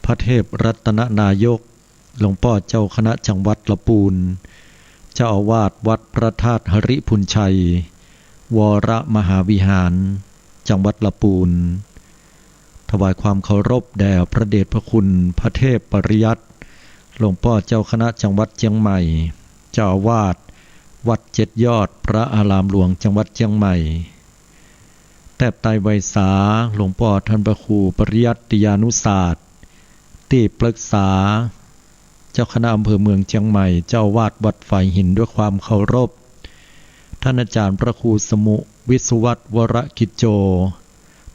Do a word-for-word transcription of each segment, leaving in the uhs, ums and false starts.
พระเทพรัตนนายก หลวงป้อเจ้าคณะจังหวัดละปูน เจ้าอาวาสวัดพระธาตุหริภุญชัย วรมหาวิหาร จังหวัดละปูน ถวายความเคารพแด่พระเดชพระคุณพระเทพปริยัติ หลวงป้อเจ้าคณะจังหวัดเจียงใหม่ เจ้าอาวาสวัดเจ็ดยอดพระอารามหลวงจังหวัดเจียงใหม่ แตบใต้ไหว้สาหลวงป้อท่านพระครูปริยัติยานุศาสตร์ ตี้ปรึกษาเจ้าคณะอำเภอเมืองเจียงใหม่ เจ้าอาวาสวัดฝายหินด้วยความเคารพ ท่านอาจารย์พระครูสมุห์ วิศวัตร วรกิจโจ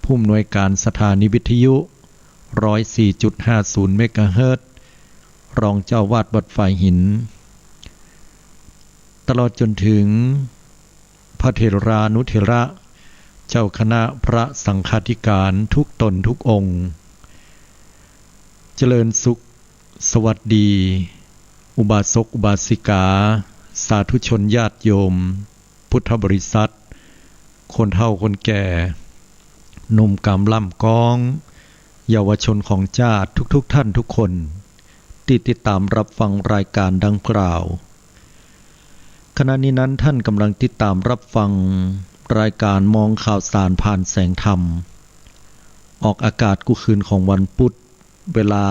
ผู้อำนวยการสถานีวิทยุ ร้อยสี่จุดห้าศูนย์ เมกะเฮิรตซ์ รองเจ้าอาวาสวัดฝายหิน ตลอดจนถึงพระเถรานุเถระ เจ้าคณะพระสังฆาธิการทุกตนทุกองค์ เจริญสุข สวัสดี อุบาสกอุบาสิกา สาธุชนญาติโยม พุทธบริษัท คนเฒ่าคนแก่ หนุ่มกำล่ำก๊อง เยาวชนของจาติทุกๆ ท่านทุกคน ตี้ติดตามรับฟังรายการดังกล่าว ขณะนี้นั้นท่านกำลังติดตามรับฟังรายการมองข่าวสารผ่านแสงธรรม ออกอากาศกู้คืนของวันพุธ เวลา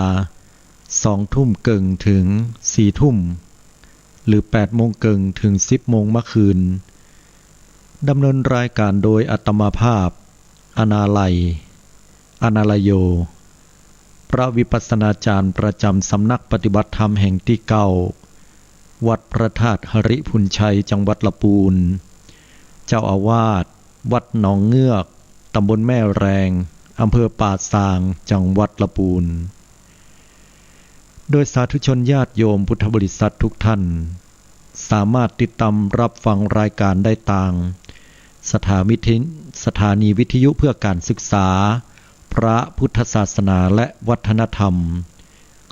สองทุ่มเกิ่งถึงสี่ทุ่ม หรือแปดโมงเกิ่งถึงสิบโมงเมื่อคืน ดำเนินรายการโดยอาตมาภาพ อานาลัย อานาลโย พระวิปัสสนาจารย์ประจำสำนักปฏิบัติธรรมแห่งตี้เก้า วัดพระธาตุหริภุญชัย จังหวัดละปูน เจ้าอาวาสวัดหนองเงือก ตำบลแม่แรง อำเภอป่าซาง จังหวัดละปูน โดยสาธุชนญาติโยมพุทธบริษัททุกท่าน สามารถติดตามรับฟังรายการได้ตางสถาวิท- สถานีวิทยุเพื่อการศึกษาพระพุทธศาสนาและวัฒนธรรม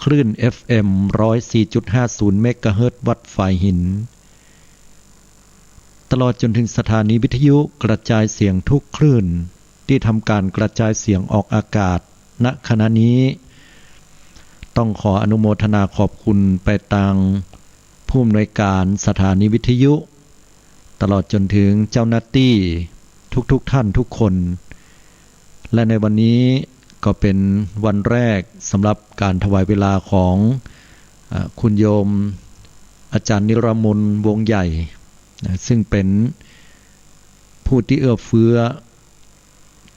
คลื่น เอฟเอ็ม ร้อยสี่จุดห้าศูนย์ เมกะเฮิรตซ์ วัดฝายหิน ตลอดจนถึงสถานีวิทยุกระจายเสียงทุกคลื่น ตี้ทำการกระจายเสียงออกอากาศ ณ ขณะนี้ ต้องขออนุโมทนาขอบคุณไปตางผู้อำนวยการสถานีวิทยุ ตลอดจนถึงเจ้าหน้าตี้ทุกๆ ท่านทุกคน และในวันนี้ก็เป็นวันแรกสำหรับการถวายเวลาของ เอ่อ คุณโยมอาจารย์นิรมน วงใหญ่ นะ ซึ่งเป็นผู้ตี้เอื้อเฟื้อ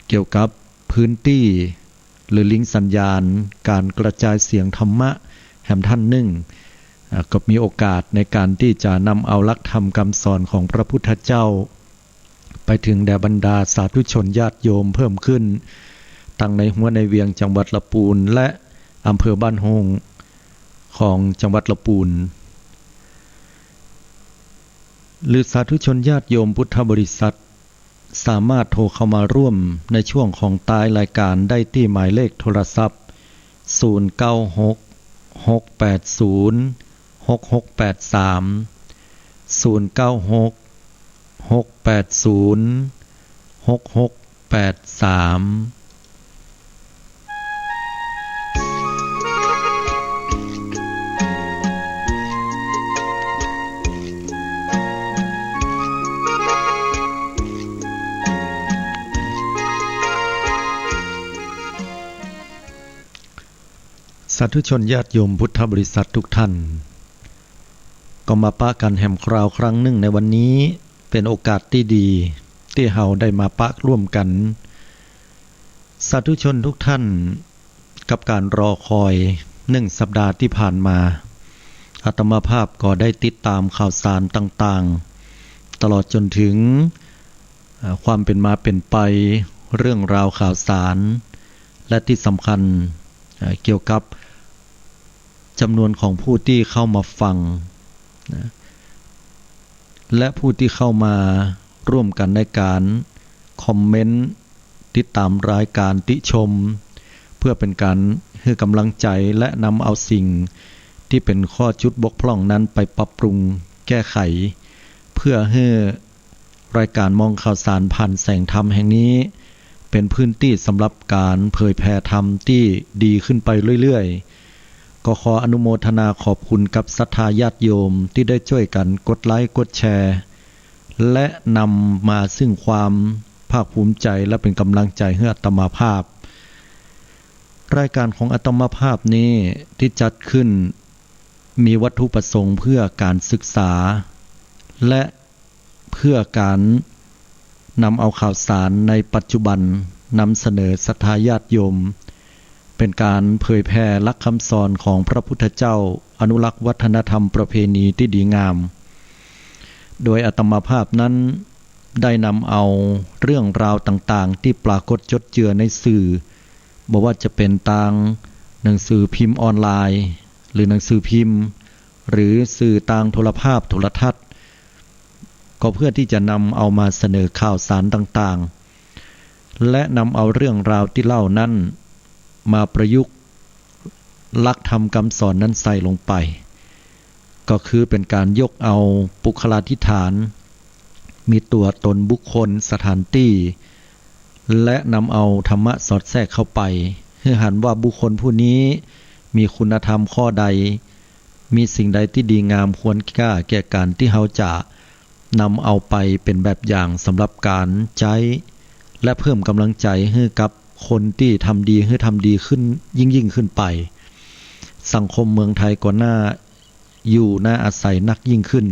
เกี่ยวกับพื้นตี้ หรือลิงก์สัญญาณการกระจายเสียงธรรมะแหมท่านนึ่ง อ่า ก็มีโอกาสในการตี้จะนำเอาหลักธรรมกำสอนของพระพุทธเจ้า ไปเถิงแด่บรรดาสาธุชนญาติโยมเพิ่มขึ้น ตังในหัวในเวียงจังหวัดละปูน และอำเภอบ้านโฮ่งของจังหวัดละปูน หรือสาธุชนญาติโยมพุทธบริษัท สามารถโทรเข้ามาร่วมในช่วงของท้ายรายการได้ตี้หมายเลขโทรศัพท์ ศูนย์เก้าหก หกแปดศูนย์ หกหกแปดสาม ศูนย์เก้าหก หกแปดศูนย์ หกหกแปดสาม สาธุชนญาติโยมพุทธบริษัททุกท่าน ก็มาปะกั๋นแหมคราวครั้งนึ่งในวันนี้ เป๋นโอกาสตี้ดี ตี้เฮาได้มาปะร่วมกั๋น สาธุชนทุกท่าน กับก๋านรอคอยนึ่งสัปดาห์ตี้ผ่านมา อาตมาภาพก็ได้ติดต๋ามข่าวสารต่างๆ ตลอดจ๋นเถิง เอ่อ ความเป๋นมาเป๋นไป เรื่องราวข่าวสาร และตี้สำคัญ เอ่อ เกี่ยวกับจ๋ำนวนของผู้ตี้เข้ามาฟัง นะ และผู้ตี้เข้ามาร่วมกั๋นในก๋านคอมเมนต์ ติดต๋ามรายก๋านติชม เพื่อเป๋นก๋านหื้อก๋ำลังใจ๋ และนำเอาสิ่งตี้เป๋นข้อจุดบกพร่องนั้นไปปรับปรุงแก้ไข เพื่อหื้อรายก๋านมองข่าวสารผ่านแสงธรรมแห่งนี้ เป๋นพื้นตี้สำหรับก๋านเผยแผ่ธรรมตี้ดีขึ้นไปเรื่อยๆ ก็ขออนุโมทนาขอบคุณกับศรัทธาญาติโยมตี้ได้จ้วยกั๋นกดไลก์กดแชร์ และนำมาซึ่งความภาคภูมิใจ๋และเป๋นก๋ำลังใจ๋หื้ออาตมาภาพ รายก๋านของอาตมาภาพนี้ตี้จัดขึ้นมีวัตถุประสงค์เพื่อก๋านศึกษา และเพื่อก๋านนำเอาข่าวสารในปัจจุบันนำเสนอศรัทธาญาติโยม เป๋นก๋านเผยแผ่หลักคำสอนของพระพุทธเจ้า อนุรักษ์วัฒนธรรมประเพณีตี้ดีงาม โดยอาตมาภาพนั้นได้นำเอาเรื่องราวต่างๆ ตี้ปรากฏจดเจือในสื่อ บ่ว่าจะเป๋นตางหนังสือพิมพ์ออนไลน์ หรือหนังสือพิมพ์ หรือสื่อตางโทรภาพโทรทัศน์ ก็เพื่อตี้จะนำเอามาเสนอข่าวสารต่างๆ และนำเอาเรื่องราวตี้เล่านั้นมาประยุกต์หลักธรรมกำสอนนั้นใส่ลงไป ก็คือเป๋นก๋านยกเอาปุคคลาธิฏฐาน มีตั๋วต๋นบุคคลสถานตี้ และนำเอาธรรมะสอดแทรกเข้าไป หื้อหันว่าบุคคลผู้นี้มีคุณธรรมข้อใด มีสิ่งใดตี้ดีงามควรค่าแก่ก๋านตี้เฮาจะนำเอาไปเป๋นแบบอย่างสำหรับก๋านใจ๊ และเพิ่มก๋ำลังใจ๋หื้อกับคนตี้ทำดีหื้อทำดีขึ้นยิ่งๆ ขึ้นไป สังคมเมืองไทยก็น่าอยู่น่าอาศัยนักยิ่งขึ้น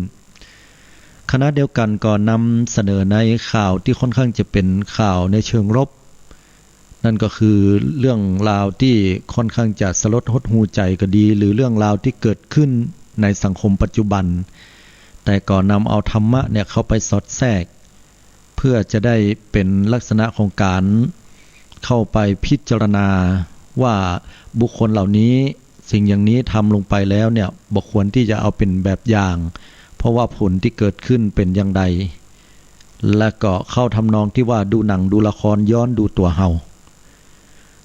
ขณะเดียวกั๋นก็นำเสนอในข่าวตี้ค่อนข้างจะเป๋นข่าวในเชิงลบ นั่นก็คือเรื่องราวตี้ค่อนข้างจะสลดหดหู่ใจ๋ก็ดี หรือเรื่องราวตี้เกิดขึ้นในสังคมปัจจุบัน แต่ก็นำเอาธรรมะเนี่ยเข้าไปสอดแทรก เพื่อจะได้เป๋นลักษณะของก๋านเข้าไปพิจารณาว่าบุคคลเหล่านี้ สิ่งอย่างนี้ทำลงไปแล้วเนี่ย บ่ควรตี้จะเอาเป๋นแบบอย่าง เพราะว่าผลตี้เกิดขึ้นเป๋นอย่างใด และก็เข้าทำนองตี้ว่าดูหนังดูละครย้อนดูตั๋วเฮา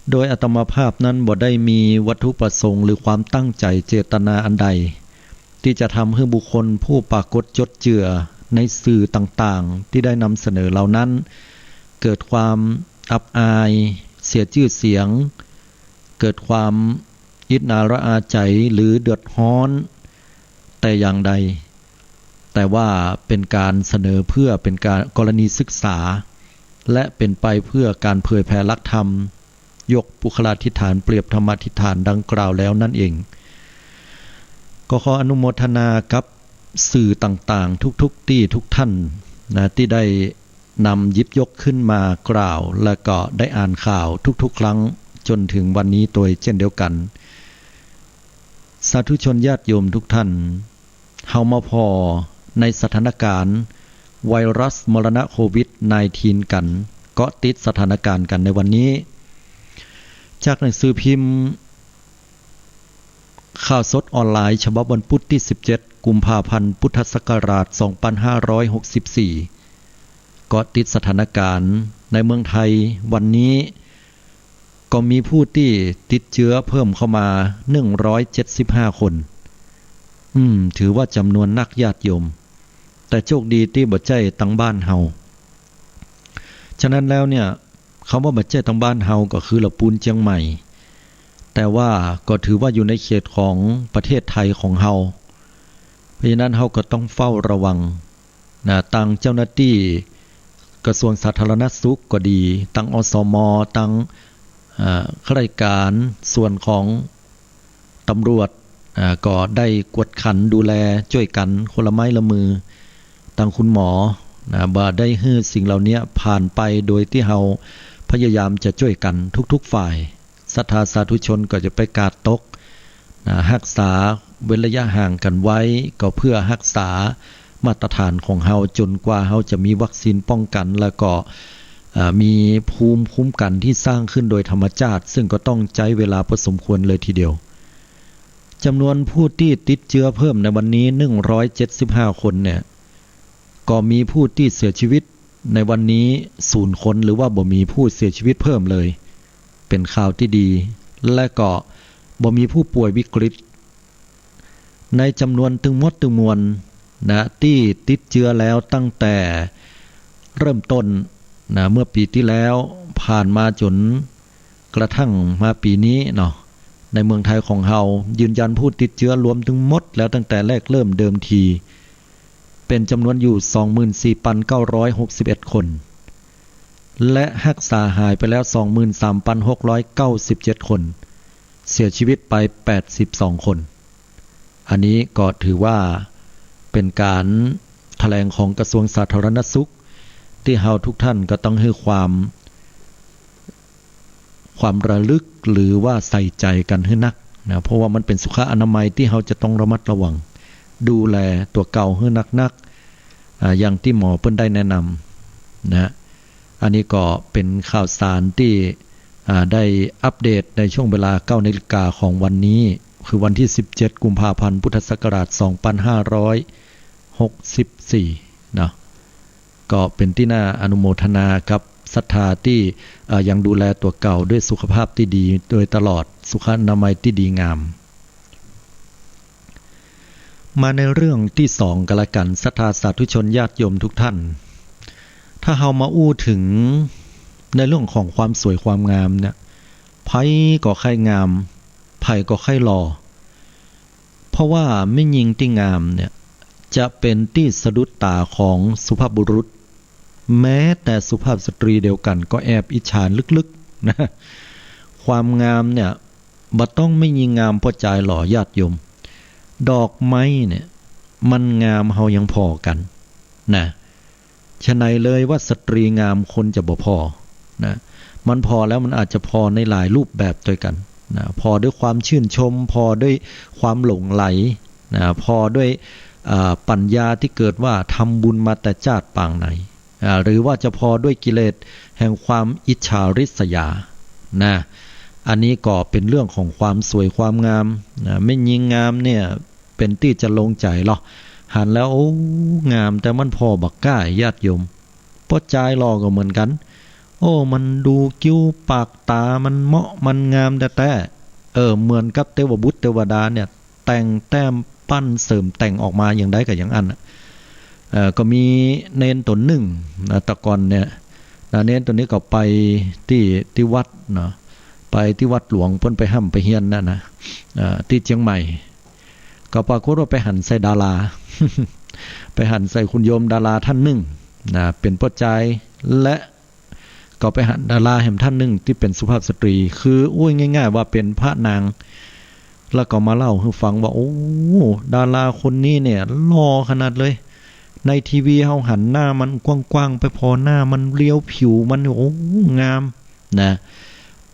โดยอาตมาภาพนั้นบ่ได้มีวัตถุประสงค์หรือความตั้งใจ๋เจตนาอันใด ตี้จะทำหื้อบุคคลผู้ปรากฏจดเจือในสื่อต่างๆ ตี้ได้นำเสนอเหล่านั้น เกิดความอับอาย เสียจื้อเสียง เกิดความอิจฉาละอาใจ๋หรือเดือดฮ้อนแต่อย่างใด แต่ว่าเป๋นก๋านเสนอเพื่อเป๋นก๋านกรณีศึกษา และเป๋นไปเพื่อก๋านเผยแผ่หลักธรรม ยกปุคคลาธิฏฐานเปรียบธรรมาธิฏฐานดังกล่าวแล้วนั่นเอง ก็ขออนุโมทนากับสื่อต่างๆ ทุกๆ ตี้ทุกท่านนะ ตี้ได้นำหยิบยกขึ้นมากล่าว และก็ได้อ่านข่าวทุกๆ ครั้งจ๋นถึงวันนี้ตวยเจ้นเดียวกั๋น สาธุชนญาติโยมทุกท่าน เฮามาผ่อในสถานก๋ารณ์ไวรัสมรณะโควิดสิบเก้ากั๋น เกาะติดสถานก๋ารณ์กั๋นในวันนี้ จากหนังสือพิมพ์ข่าวสดออนไลน์ฉบับวันพุธตี้สิบเจ็ด กุมภาพันธ์ พุทธศักราชสองปันห้าร้อยหกสิบสี่ เกาะติดสถานก๋ารณ์ในเมืองไทยวันนี้ ก็มีผู้ตี้ติดเจื้อเพิ่มเข้ามาหนึ่งร้อยเจ็ดสิบห้าคน อืม ถือว่าจ๋ำนวนนักญาติโยม แต่โจคดีตี้บ่ใจ้ตางบ้านเฮา ฉะนั้นแล้วเนี่ย กำว่าบ่ใจ้ตางบ้านเฮาก็คือละปูนเจียงใหม่ แต่ว่าก็ถือว่าอยู่ในเขตของประเทศไทยของเฮา เพราะฉะนั้นเฮาก็ต้องเฝ้าระวัง นะ ตางเจ้าหน้าตี้กระทรวงสาธารณสุขก็ดี ตาง อสม ตาง อ่า ข้าราชก๋านส่วนของตำรวจ อ่า ก็ได้กวดขันดูแลจ้วยกั๋นคนละไม้ละมือ ตางคุณหมอ นะ บ่ได้หื้อสิ่งเหล่านี้ผ่านไปโดยตี้เฮาพยายามจะจ้วยกั๋นทุกๆ ฝ่าย ศรัทธาสาธุชนก็จะไปกาดตก นะ ฮักษาเว้นระยะห่างกั๋นไว้ ก็เพื่อฮักษามาตรฐานของเฮาจ๋นกว่าเฮาจะมีวัคซีนป้องกั๋น แล้วก็ เอ่อ มีภูมิคุ้มกั๋นตี้สร้างขึ้นโดยธรรมชาติ ซึ่งก็ต้องใจ๊เวลาพอสมควรเลยทีเดียว จ๋ำนวนผู้ตี้ติดเจื้อเพิ่มในวันนี้หนึ่งร้อยเจ็ดสิบห้าคนเนี่ย ก็มีผู้ตี้เสียชีวิตในวันนี้ศูนย์คน หรือว่าบ่มีผู้เสียชีวิตเพิ่มเลย เป๋นข่าวตี้ดี และก็บ่มีผู้ป่วยวิกฤต ในจ๋ำนวนตึงหมดตึงมวลนะ ตี้ติดเจื้อแล้วตั้งแต่เริ่มต้น นะ เมื่อปี๋ตี้แล้วผ่านมาจ๋นกระทั่งมาปี๋นี้เนาะ ในเมืองไทยของเฮายืนยันผู้ติดเจื้อรวมตึงหมดแล้วตั้งแต่แรกเริ่มเดิมที เป๋นจ๋ำนวนอยู่ สองหมื่นสี่ปันเก้าร้อยหกสิบเอ็ดคน และฮักษาหายไปแล้ว สองหมื่นสามปันหกร้อยเก้าสิบเจ็ดคน เสียชีวิตไป แปดสิบสองคน อันนี้ก็ถือว่าเป๋นก๋านแถลงของกระทรวงสาธารณสุข ตี้เฮาทุกท่านก็ต้องหื้อความ ความระลึกหรือว่าใส่ใจ๋กั๋นหื้อนักนะ เพราะว่ามันเป๋นสุขอนามัยตี้เฮาจะต้องระมัดระวัง ดูแลตั๋วเก่าหื้อนักๆ อ่า อย่างตี้หมอเปิ้นได้แนะนำนะ อันนี้ก็เป๋นข่าวสารตี้ อ่า ได้อัปเดตในช่วงเวลา เก้านาฬิกาของวันนี้ คือวันตี้ สิบเจ็ดกุมภาพันธ์ พุทธศักราช สองปันห้าร้อยหกสิบสี่ เนาะ ก็เป๋นตี้น่าอนุโมทนากับศรัทธาตี้ เอ่อ ยังดูแลตั๋วเก่าด้วยสุขภาพตี้ดีโดยตลอด สุขอนามัยตี้ดีงาม มาในเรื่องตี้สองกั๋นละกั๋น ศรัทธาสาธุชนญาติโยมทุกท่าน ถ้าเฮามาอู้เถิงในเรื่องของความสวยความงามเนี่ย ใผก็ใค่งาม ใผก็ใค่หล่อ เพราะว่าแม่ญิงตี้งามเนี่ย จะเป๋นตี้สะดุดต๋าของสุภาพบุรุษ แม้แต่สุภาพสตรีเดียวกั๋นก็แอบอิจฉาลึกๆ นะ ความงามเนี่ย บ่ต้องแม่ญิงงามป้อจายหล่อ ญาติโยม ดอกไม้เนี่ย มันงามเฮายังผ่อกั๋น นะ ฉะไหนเลยว่าสตรีงามคนจะบ่ผ่อ นะ มันผ่อแล้วมันอาจจะผ่อในหลายรูปแบบตวยกั๋น นะ ผ่อด้วยความชื่นชม ผ่อด้วยความหลงใหล นะ ผ่อด้วย อ่า ปัญญาตี้เกิดว่าทำบุญมาแต่จาติปางไหน อ่า หรือว่าจะผ่อด้วยกิเลสแห่งความอิจฉาริษยา นะ อันนี้ก็เป๋นเรื่องของความสวยความงาม นะ แม่ญิงงามเนี่ย เป๋นตี้จะลงใจ๋ลอ หันแล้ว โอ้ งาม แต่มันผ่อบ่ก้า ญาติโยม ป้อจายหล่อก็เหมือนกั๋น โอ้ มันดูคิ้วปากต๋า มันเหมาะ มันงามแต๊ๆ เออ เหมือนกับเตวบุตรเตวดาเนี่ย แต่งแต้มปั้นเสริมแต่งออกมาอย่างใดก็อย่างอั้นน่ะ เอ่อ ก็มีเณรต๋นนึ่ง นะ แต่ก่อนเนี่ย นะ เณรต๋นนี้ก็ไปตี้ ตี้วัดเนาะ ไปตี้วัดหลวง เปิ้นไปฮ่ำไปเฮียนน่ะนะ เอ่อ ตี้เจียงใหม่ ก็ปรากฏว่าไปหันใส่ดารา ไปหันใส่คุณโยมดาราท่านนึ่ง นะ เป๋นป้อจาย และก็ไปหันดาราแหมท่านนึ่งตี้เป๋นสุภาพสตรี คืออู้ง่ายๆ ว่าเป๋นพระนาง แล้วก็มาเล่าหื้อฟังว่า โอ้ ดาราคนนี้เนี่ยหล่อขนาดเลย ในทีวีเฮาหันหน้ามันกว้างๆ ไปผ่อหน้ามันเลี้ยวผิวมัน โอ้ งาม นะ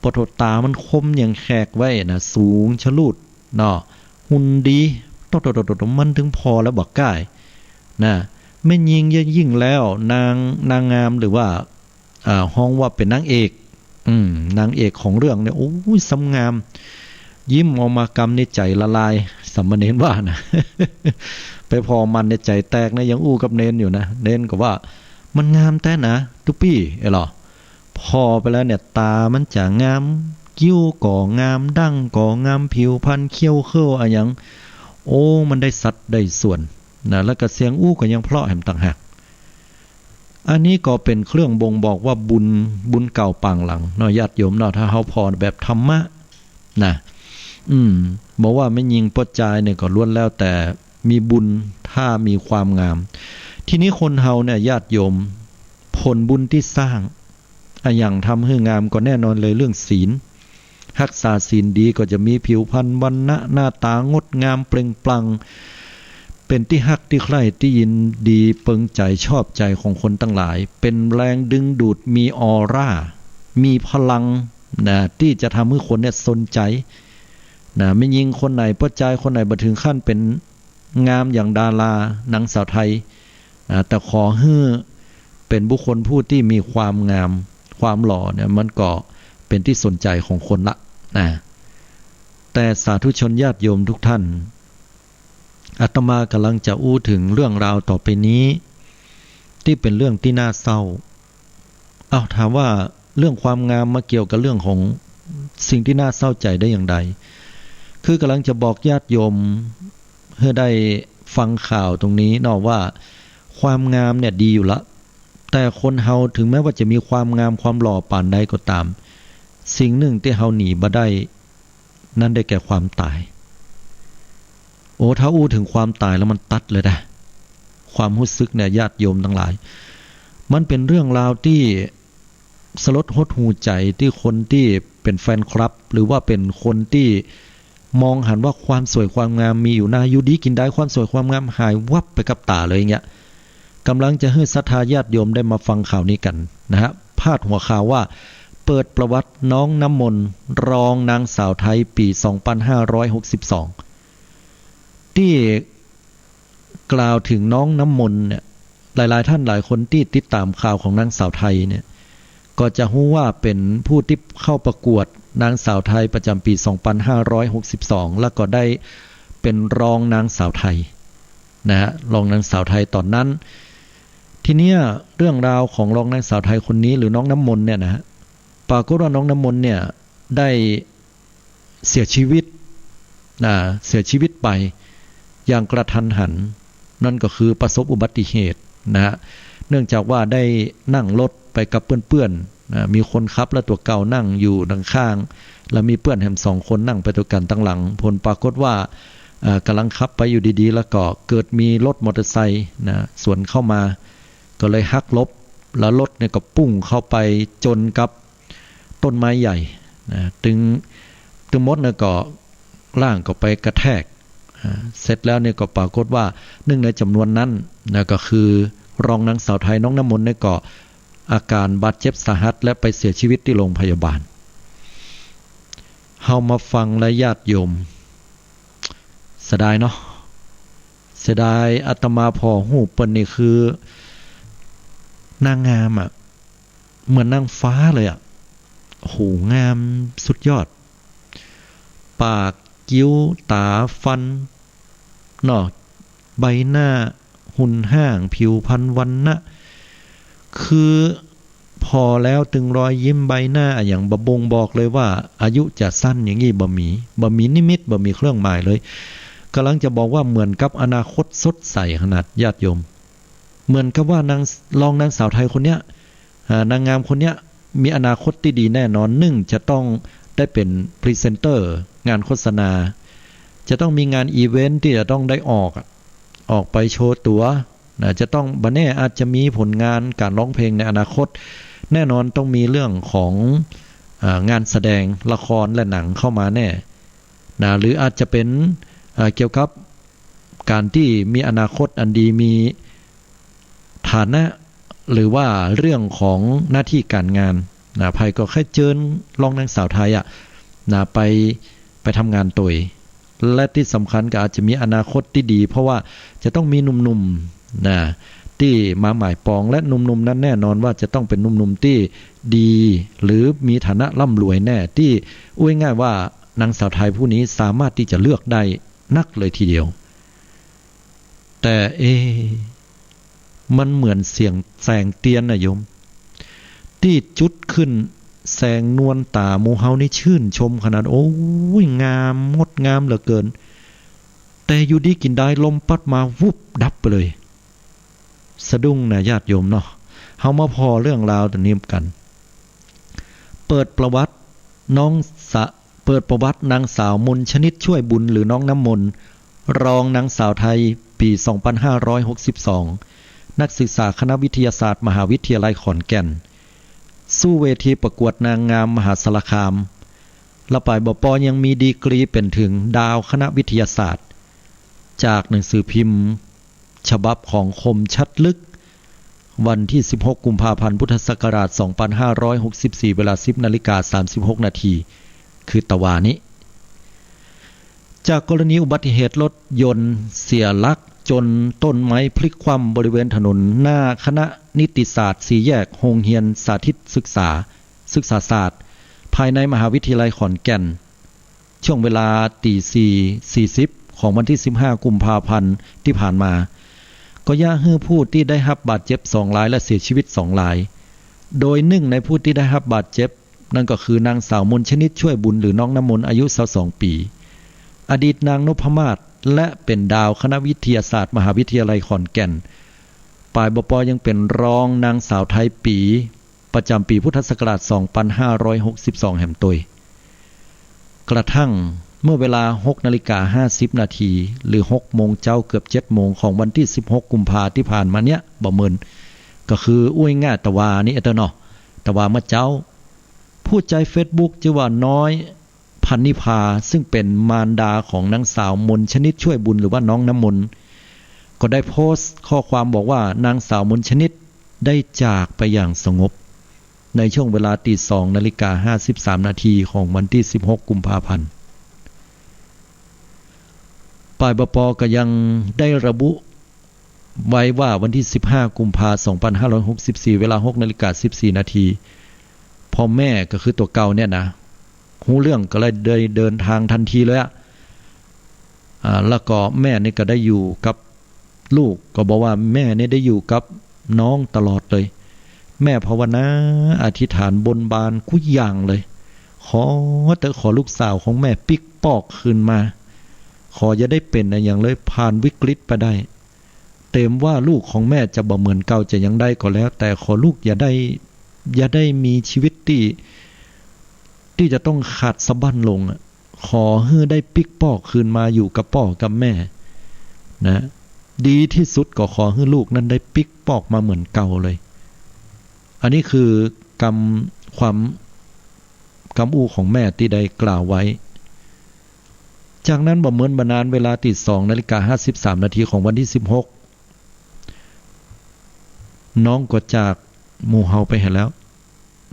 ปะโถต๋ามันคมอย่างแขกไว้นะ สูงชะลูดเนาะ หุ่นดี โตๆๆๆ มันเถิงผ่อแล้วบ่ก้าย นะ แม่ญิงยิ่งแล้ว นาง นางงามหรือว่า อ่า ฮ้องว่าเป๋นนางเอก อืม นางเอกของเรื่องเนี่ย โอ้ย ซ้ำงาม ยิ้มออกมากำนี่ใจ๋ละลาย สามเณรว่านะ ไปผ่อมันเนี่ยใจ๋แตกนะ ยังอู้กับเณรอยู่นะ เณรก็ว่า มันงามแต๊นะ ตุ๊ปี้ เอ้ยหล่อ ผ่อไปแล้วเนี่ย ต๋ามันจะงาม คิ้วก็งาม ดั้งก็งาม ผิวพรรณ เขี้ยวเขี้ยวอะหยัง โอ้ มันได้สัดได้ส่วนนะ แล้วก็เสียงอู้ก็ยังเพราะแหมต่างหาก อันนี้ก็เป๋นเครื่องบ่งบอกว่าบุญ บุญเก่าปางหลังเนาะ ญาติโยมเนาะ ถ้าเฮาผ่อแบบธรรมะนะ อืม บ่ว่าแม่ญิงป้อจายเนี่ยก็ล้วนแล้วแต่มีบุญ ถ้ามีความงาม ทีนี้คนเฮาเนี่ย ญาติโยม ผลบุญตี้สร้าง อะหยังทำหื้องามก็แน่นอนเลยเรื่องศีล ฮักษาศีลดีก็จะมีผิวพรรณวรรณะหน้าต๋างดงามเปล่งปลั่ง เป๋นตี้ฮักตี้ใคร่ตี้ยินดีเปิงใจ๋ชอบใจ๋ของคนตังหลาย เป๋นแรงดึงดูด มีออร่า มีพลังนะ ตี้จะทำหื้อคนเนี่ยสนใจ๋นะ แม่ญิงคนไหน ป้อจายคนไหนบ่เถิงขั้นเป๋น งามอย่างดารานางสาวไทย อ่า แต่ขอหื้อเป๋นบุคคลผู้ตี้มีความงาม ความหล่อเนี่ย มันก็เป๋นตี้สนใจ๋ของคนละนะ แต่สาธุชนญาติโยมทุกท่าน อาตมากำลังจะอู้เถิงเรื่องราวต่อไปนี้ ตี้เป๋นเรื่องตี้น่าเศร้า อ้าว ถามว่าเรื่องความงามมาเกี่ยวกับเรื่องของสิ่งตี้น่าเศร้าใจ๋ได้อย่างใด คือกำลังจะบอกญาติโยมหื้อได้ฟังข่าวตรงนี้เนาะ ว่าความงามเนี่ยดีอยู่ละ แต่คนเฮาเถิงแม้ว่าจะมีความงามความหล่อปานใดก็ต๋าม สิ่งนึ่งตี้เฮาหนีบ่ได้ นั้นได้แก่ความต๋าย โอ้ ถ้าอู้เถิงความต๋ายแล้วมันตัดเลยนะ ความฮู้สึกเนี่ย ญาติโยมตังหลาย มันเป๋นเรื่องราวตี้สลดหดหู่ใจ๋ ตี้คนตี้เป๋นแฟนคลับ หรือว่าเป๋นคนตี้มองหันว่าความสวยความงามมีอยู่นา อยู่ดีกิ๋นดายความสวยความงามหายวับไปกับต๋าเลยอย่างเงี้ย ก่ำลังจะหื้อศรัทธาญาติโยมได้มาฟังข่าวนี้กั๋นนะฮะ พาดหัวข่าวว่า เปิดประวัติน้องน้ำมนต์ รองนางสาวไทย ปี๋สองปันห้าร้อยหกสิบสอง ตี้กล่าวเถิงน้องน้ำมนต์เนี่ย หลายๆ ท่านหลายคนตี้ติดต๋ามข่าวของนางสาวไทยเนี่ย ก็จะฮู้ว่าเป๋นผู้ตี้เข้าประกวดนางสาวไทยประจ๋ำปี๋สองปันห้าร้อยหกสิบสอง แล้วก็ได้เป๋นรองนางสาวไทยนะฮะ รองนางสาวไทยต๋อนนั้น ทีเนี้ยเรื่องราวของรองนางสาวไทยคนนี้หรือน้องน้ำมนต์เนี่ยนะฮะ ปรากฏว่าน้องน้ำมนต์เนี่ยได้เสียชีวิต อ่า เสียชีวิตไปอย่างกระทันหัน นั่นก็คือประสบอุบัติเหตุนะฮะ เนื่องจากว่าได้นั่งรถไปกับเปื้อนๆ อ่า มีคนขับและตั๋วเก่านั่งอยู่ด้านข้าง แล้วมีเปื้อนแหมสองคนนั่งไปตวยกั๋นตังหลัง ผลปรากฏว่า อ่า ก่ำลังขับไปอยู่ดีๆ แล้วก็เกิดมีรถมอเตอร์ไซค์นะ สวนเข้ามา ก็เลยหักหลบ แล้วรถเนี่ยก็ปุ้งเข้าไปจนกับต้นไม้ใหญ่นะ ตึง ตึงหมดเนี่ยก็ร่างก็ไปกระแทก อ่า เสร็จแล้วเนี่ยก็ปรากฏว่านึ่งในจ๋ำนวนนั้นนะ ก็คือรองนางสาวไทย น้องน้ำมนต์เนี่ยก็อาก๋านบาดเจ็บสาหัสและไปเสียชีวิตตี้โรงพยาบาล เฮามาฟังแล้วญาติโยม เสียดายเนาะ เสียดาย อาตมาผ่อฮูปเปิ้นนี่คือนางงามอะ เหมือนนางฟ้าเลยอะ โอ้โห งามสุดยอด ปาก คิ้ว ต๋า ฟัน เนาะ ใบหน้า หุ่นร่าง ผิวพรรณ วรรณะ คือผ่อแล้วตึงรอยยิ้ม ใบหน้าอะหยังบ่บ่งบอกเลยว่าอายุจะสั้นอย่างงี้ บ่มี บ่มีนิมิต บ่มีเครื่องหมายเลย ก่ำลังจะบอกว่าเหมือนกับอนาคตสดใสขนาด ญาติโยม เหมือนกับว่านาง รองนางสาวไทยคนเนี้ย อ่า นางงามคนเนี้ยมีอนาคตตี้ดีแน่นอน นึ่งจะต้องได้เป๋นพรีเซนเตอร์งานโฆษณา จะต้องมีงานอีเวนต์ตี้จะต้องได้ออกอะ ออกไปโชว์ตั๋วนะ จะต้อง บ่แน่อาจจะมีผลงานก๋านร้องเพลงในอนาคต แน่นอนต้องมีเรื่องของ อ่า งานแสดงละครและหนังเข้ามาแน่นะ หรืออาจจะเป๋น อ่า เกี่ยวกับก๋านตี้มีอนาคตอันดี มี ฐานะ หรือว่าเรื่องของหน้าตี้ก๋านงานนะ ใผก็ใค่เจิญรองนางสาวไทยอะนะ ไป ไปทำงานตวย และตี้สำคัญก็อาจจะมีอนาคตตี้ดี เพราะว่าจะต้องมีหนุ่มๆ นะ ตี้มาหมายปอง และหนุ่มๆ นั้นแน่นอนว่าจะต้องเป๋นหนุ่มๆ ตี้ดี หรือมีฐานะร่ำรวยแน่ ตี้ อู้ง่ายๆ ว่านางสาวไทยผู้นี้สามารถตี้จะเลือกได้นักเลยทีเดียว แต่ เอ๊ะ มันเหมือนเสียงแสงเตียนน่ะโยม ตี้จุดขึ้นแสงนวลต๋าหมู่เฮานี่ชื่นชมขนาด โอ้ย งาม งดงามเหลือเกิน แต่อยู่ดีกิ๋นดายลมปั๊ดมาวุบดับไปเลย สะดุ้งนะญาติโยมเนาะ เฮามาผ่อเรื่องราวต๋วนี้กั๋น เปิดประวัติน้องสะ เปิดประวัตินางสาวมนชนิดช่วยบุญ หรือน้องน้ำมนต์ รองนางสาวไทย ปี๋สองปันห้าร้อยหกสิบสอง นักศึกษาคณะวิทยาศาสตร์มหาวิทยาลัยขอนแก่น สู้เวทีประกวดนางงามมหาสารคาม และปายบ่ปอยังมีดีกรีเป๋นเถิงดาวคณะวิทยาศาสตร์ จากหนังสือพิมพ์ฉบับของคมชัดลึก วันตี้สิบหกกุมภาพันธ์พุทธศักราชสองปันห้าร้อยหกสิบสี่ เวลาสิบนาฬิกาสามสิบหกนาที คือตะวานี้ จากกรณีอุบัติเหตุรถยนต์เสียหลักจนต้นไม้พลิกคว่ำบริเวณถนนหน้าคณะนิติศาสตร์สี่แยกโฮงเฮียนสาธิตศึกษา ศึกษาศาสตร์ ภายในมหาวิทยาลัยขอนแก่น ช่วงเวลาตีสี่สี่สิบของวันตี้สิบห้ากุมภาพันธ์ตี้ผ่านมา ก็เยียะหื้อผู้ตี้ได้ฮับบาดเจ็บสองรายและเสียชีวิตสองราย โดยนึ่งในผู้ตี้ได้ฮับบาดเจ็บ นั่นก็คือนางสาวมนชนิดช่วยบุญ หรือน้องน้ำมนต์ อายุซาวสองปี๋ อดีตนางนพมาศ และเป๋นดาวคณะวิทยาศาสตร์มหาวิทยาลัยขอนแก่น ป่ายบ่ปอยังเป๋นรองนางสาวไทยปี๋ ประจ๋ำปี๋พุทธศักราชสองปันห้าร้อยหกสิบสองแหมตวย กระทั่งเมื่อเวลาหกนาฬิกาห้าสิบนาที หรือหกโมงเจ๊าเกือบเจ็ดโมงของวันตี้สิบหกกุมภาตี้ผ่านมาเนี้ย บ่าเมิน ก็คืออู้ง่ายๆ ตะวานี้เต๊อะเนาะ ตะวาเมื่อเจ๊า ผู้ใจ๊เฟซบุ๊กจื้อว่าน้อย พันนิพา ซึ่งเป๋นมารดาของนางสาวมนชนิดช่วยบุญ หรือว่าน้องน้ำมนต์ ก็ได้โพสต์ข้อความบอกว่า นางสาวมนชนิดได้จากไปอย่างสงบ ในช่วงเวลาตีสองนาฬิกาห้าสิบสามนาทีของวันตี้สิบหกกุมภาพันธ์ ป่ายบ่ปอก็ยังได้ระบุไว้ว่าวันตี้สิบห้ากุมภาสองปันห้าร้อยหกสิบสี่ เวลาหกนาฬิกาสิบสี่นาที พ่อแม่ก็คือตั๋วเก่าเนี่ยนะ ฮู้เรื่องก็เลยได้เดินทางทันทีเลยอะ อ่า แล้วก็แม่นี่ก็ได้อยู่กับลูก ก็บอกว่าแม่นี่ได้อยู่กับน้องตลอดเลย แม่ภาวนาอธิษฐานบนบานกู้อย่างเลย ขอเต๊อะ ขอลูกสาวของแม่ปิ๊กปอกคืนมา ขออย่าได้เป๋นอะหยังเลย ผ่านวิกฤตไปได้ เต๋มว่าลูกของแม่จะบ่เหมือนเก่าจะยังใดก็แล้ว แต่ขอลูกอย่าได้ อย่าได้มีชีวิตตี้ ตี้จะต้องขาดสะบั้นลงอะ ขอหื้อได้ปิ๊กปอกคืนมาอยู่กับป้อกับแม่นะ ดีตี้สุดก็ขอหื้อลูกนั้นได้ปิ๊กปอกมาเหมือนเก่าเลย อันนี้คือกำ ความ กำอู้ของแม่ตี้ได้กล่าวไว้ จากนั้นบ่เมินบ่นาน เวลาตีสองนาฬิกาห้าสิบสามนาทีของวันตี้สิบหก น้องก็จากหมู่เฮาไปหั้นแล้ว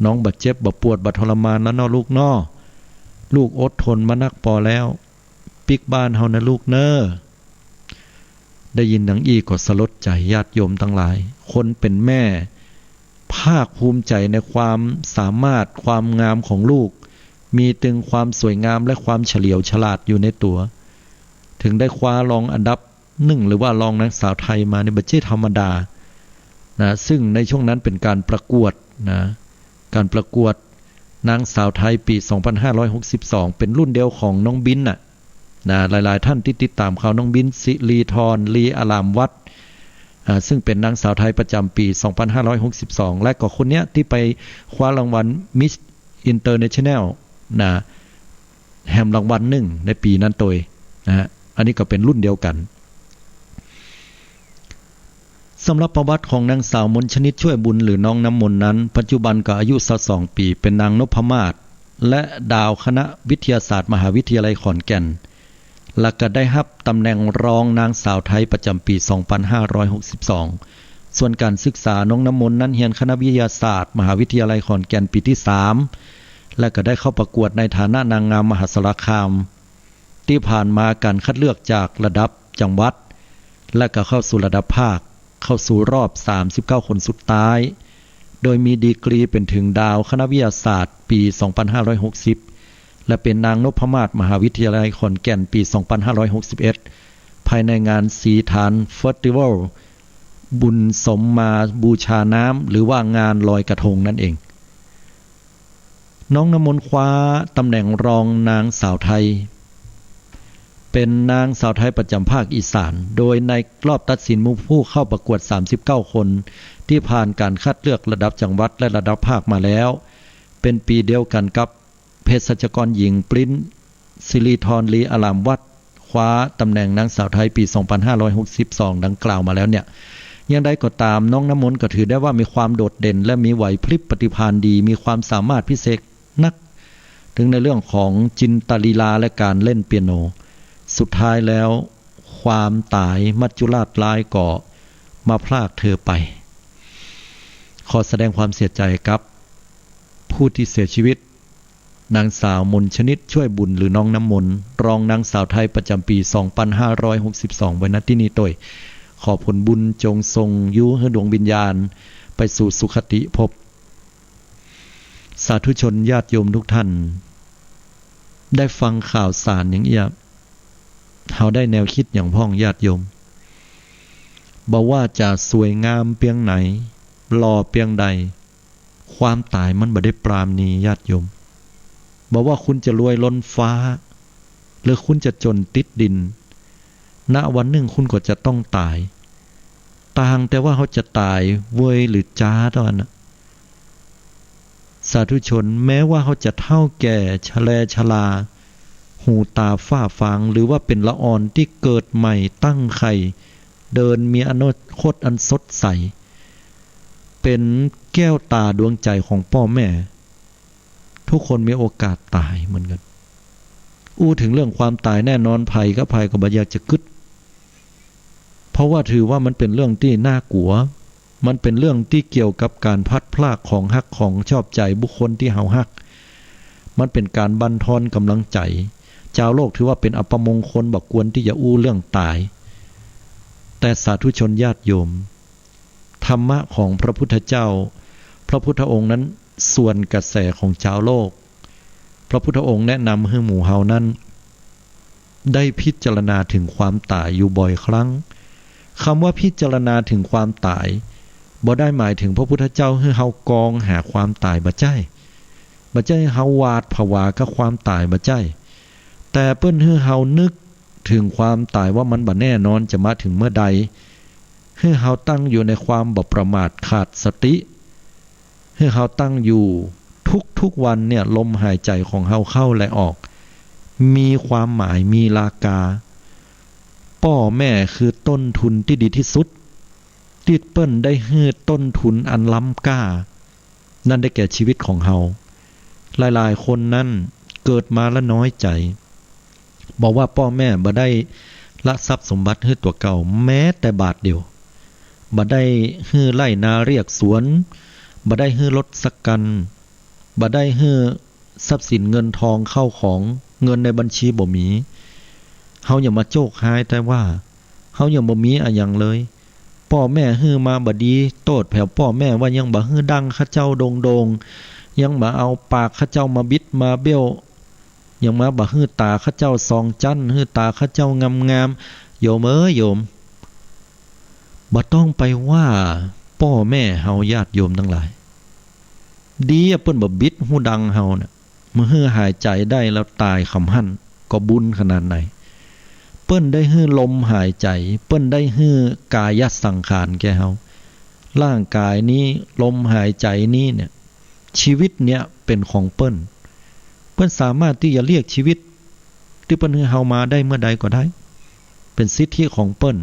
น้องบ่เจ็บบ่ปวดบ่ทรมานแล้วเนาะลูกเนาะ ลูกอดทนมานักปอแล้ว ปิ๊กบ้านเฮานะลูกเน่อ ได้ยินดังอี้ก็สลดใจ๋ญาติโยมตังหลาย คนเป๋นแม่ ภาคภูมิใจ๋ในความสามารถความงามของลูก มีตึงความสวยงามและความเฉลียวฉลาดอยู่ในตั๋ว ถึงได้คว้ารองอันดับหนึ่ง หรือว่ารองนางสาวไทยมานี่บ่ใจ้ธรรมดานะ ซึ่งในช่วงนั้นเป๋นก๋านประกวดนะ ก๋านประกวดนางสาวไทยปี๋สองปันห้าร้อยหกสิบสอง เป๋นรุ่นเดียวของน้องบินน่ะ นะ หลายๆ ท่านตี้ติดต๋ามข่าวน้องบิน ศิรีธร ลีอารามวัฒน์ อ่า ซึ่งเป๋นนางสาวไทยประจ๋ำปี๋สองปันห้าร้อยหกสิบสอง และก็คนเนี้ยตี้ไปคว้ารางวัล Miss International นะ แหมรางวัลหนึ่งในปี๋นั้นตวยนะฮะ อันนี้ก็เป๋นรุ่นเดียวกั๋น สำหรับประวัติของนางสาวมนชนิดช่วยบุญ หรือน้องน้ำมนต์นั้น ปัจจุบันก็อายุซาวสองปี๋ เป๋นนางนพมาศ และดาวคณะวิทยาศาสตร์มหาวิทยาลัยขอนแก่น และก็ได้ฮับตำแหน่งรองนางสาวไทยประจ๋ำปี๋สองปันห้าร้อยหกสิบสอง ส่วนก๋านศึกษาน้องน้ำมนต์นั้นเฮียนคณะวิทยาศาสตร์มหาวิทยาลัยขอนแก่นปี๋ตี้สาม และก็ได้เข้าประกวดในฐานะนางงามมหาสารคาม ตี้ผ่านมาก๋านคัดเลือกจากระดับจังหวัด และก็เข้าสู่ระดับภาค เข้าสู่รอบสามสิบเก้าคนสุดท้าย โดยมีดีกรีเป๋นถึงดาวคณะวิทยาศาสตร์ปี๋สองปันห้าร้อยหกสิบ และเป๋นนางนพมาศมหาวิทยาลัยขอนแก่นปี๋สองปันห้าร้อยหกสิบเอ็ด ภายในงานศรีฐานเฟสติวัล บุญสมมาบูชาน้ำ หรือว่างานลอยกระทงนั่นเอง น้องน้ำมนต์คว้าตำแหน่งรองนางสาวไทย เป๋นนางสาวไทยประจ๋ำภาคอีสาน โดยในรอบตัดสินหมู่ผู้เข้าประกวดสามสิบเก้าคน ตี้ผ่านก๋านคัดเลือกระดับจังหวัดและระดับภาคมาแล้ว เป๋นปี๋เดียวกั๋นกับเภสัชกรหญิงปริ้น ศิริธร ลีอารามวัฒน์ คว้าตำแหน่งนางสาวไทยปี๋สองปันห้าร้อยหกสิบสอง ดังกล่าวมาแล้วเนี่ย อย่างใดก็ต๋าม น้องน้ำมนต์ก็ถือได้ว่ามีความโดดเด่น และมีไหวพริบปฏิภาณดี มีความสามารถพิเศษนัก ถึงในเรื่องของจินตลีลาและก๋านเล่นเปียโน สุดท้ายแล้ว ความต๋ายมัจจุราชร้ายก็มาพรากเธอไป ขอแสดงความเสียใจ๋กับผู้ตี้เสียชีวิต นางสาวมนชนิดช่วยบุญ หรือน้องน้ำมนต์ รองนางสาวไทยประจ๋ำปี๋สองปันห้าร้อยหกสิบสอง ไว้ ณ ตี้นี่ตวย ขอผลบุญจงส่งยู้หื้อดวงวิญญาณไปสู่สุคติภพ สาธุชนญาติโยมทุกท่าน ได้ฟังข่าวสารอย่างเอี้ย เฮาได้แนวคิดหยังพ่องญาติโยม บ่ว่าจะสวยงามเปียงไหน หล่อเปียงใด ความต๋ายมันบ่ได้ปราณีญาติโยม บ่ว่าคุณจะรวยล้นฟ้า หรือคุณจะจ๋นติดดิน ณ วันนึ่งคุณก็จะต้องต๋าย ต่างแต่ว่าเฮาจะต๋ายเวยหรือจ๊าเต้าอั้นนะ สาธุชน แม้ว่าเฮาจะเฒ่าแก่ชะแลชรา หูต๋าฝ้าฟาง หรือว่าเป๋นละอ่อนตี้เกิดใหม่ตั้งไข่ เดินมีอนาคตอันสดใส เป๋นแก้วต๋าดวงใจ๋ของป้อแม่ ทุกคนมีโอกาสต๋ายเหมือนกั๋น อู้เถิงเรื่องความต๋ายแน่นอน ใผกับใผก็บ่อยากจะกึ๊ด เพราะว่าถือว่ามันเป๋นเรื่องตี้น่ากลัว มันเป๋นเรื่องตี้เกี่ยวกับก๋านพลัดพรากของฮักของชอบใจ๋ บุคคลตี้เฮาฮัก มันเป๋นก๋านบั่นทอนก๋ำลังใจ๋ จาวโลกถือว่าเป๋นอัปมงคล บ่ควรตี้จะอู้เรื่องต๋าย แต่สาธุชนญาติโยม ธรรมะของพระพุทธเจ้า พระพุทธองค์นั้นสวนกระแสของจาวโลก พระพุทธองค์แนะนำหื้อหมู่เฮานั้น ได้พิจารณาเถิงความต๋ายอยู่บ่อยครั้ง คำว่าพิจารณาเถิงความต๋าย บ่ได้หมายเถิงพระพุทธเจ้าหื้อเฮากองหาความต๋าย บ่ใจ้ บ่ใจ้หื้อเฮาหวาดผวากับความต๋าย บ่ใจ้ แต่เปิ้นหื้อเฮานึกเถิงความต๋ายว่ามันบ่แน่นอนจะมาเถิงเมื่อใด หื้อเฮาตั้งอยู่ในความบ่ประมาทขาดสติ หื้อเฮาตั้งอยู่ทุกๆวันเนี่ย ลมหายใจ๋ของเฮาเข้าและออก มีความหมาย มีราคา ป้อแม่คือต้นทุนตี้ดีตี้สุด ตี้เปิ้นได้หื้อต้นทุนอันล้ำก้า นั้นได้แก่ชีวิตของเฮา หลายๆ คนนั้นเกิดมาแล้วน้อยใจ๋ บอกว่าป้อแม่บ่ได้ละทรัพย์สมบัติหื้อตั๋วเก่าแม้แต่บาทเดียว บ่ได้หื้อไร่นาเรียกสวน บ่ได้หื้อรถสักคัน บ่ได้หื้อทรัพย์สินเงินทองเข้าของ เงินในบัญชีบ่มี เฮาอย่ามาโจกฮ้ายแต่ว่า เฮายังบ่มีอะหยังเลย ป้อแม่หื้อมาบ่ดี โต้ษแผวป้อแม่ว่ายังบ่หื้อดั้งข้าเจ้าโด่งๆ ยังบ่เอาปากข้าเจ้ามาบิดมาเบี้ยว ยังมาบ่หื้อต๋าข้าเจ้าสองจั๊น หื้อต๋าข้าเจ้างามๆ โยมเอ๋ยโยม บ่ต้องไปว่าป้อแม่เฮา ญาติโยมตังหลาย ดีอะเปิ้นบ่บิดหูดังเฮาน่ะ บ่หื้อหายใจ๋ได้แล้วต๋ายค่ำหั้น ก็บุญขนาดไหน เปิ้นได้หื้อลมหายใจ๋ เปิ้นได้หื้อกายสังขารแก่เฮา ร่างกายนี้ ลมหายใจ๋นี้เนี่ย ชีวิตเนี่ยเป๋นของเปิ้น เปิ้นสามารถตี้จะเรียกชีวิตตี้เปิ้นหื้อเฮามาได้เมื่อใดก็ได้ เป๋นสิทธิของเปิ้น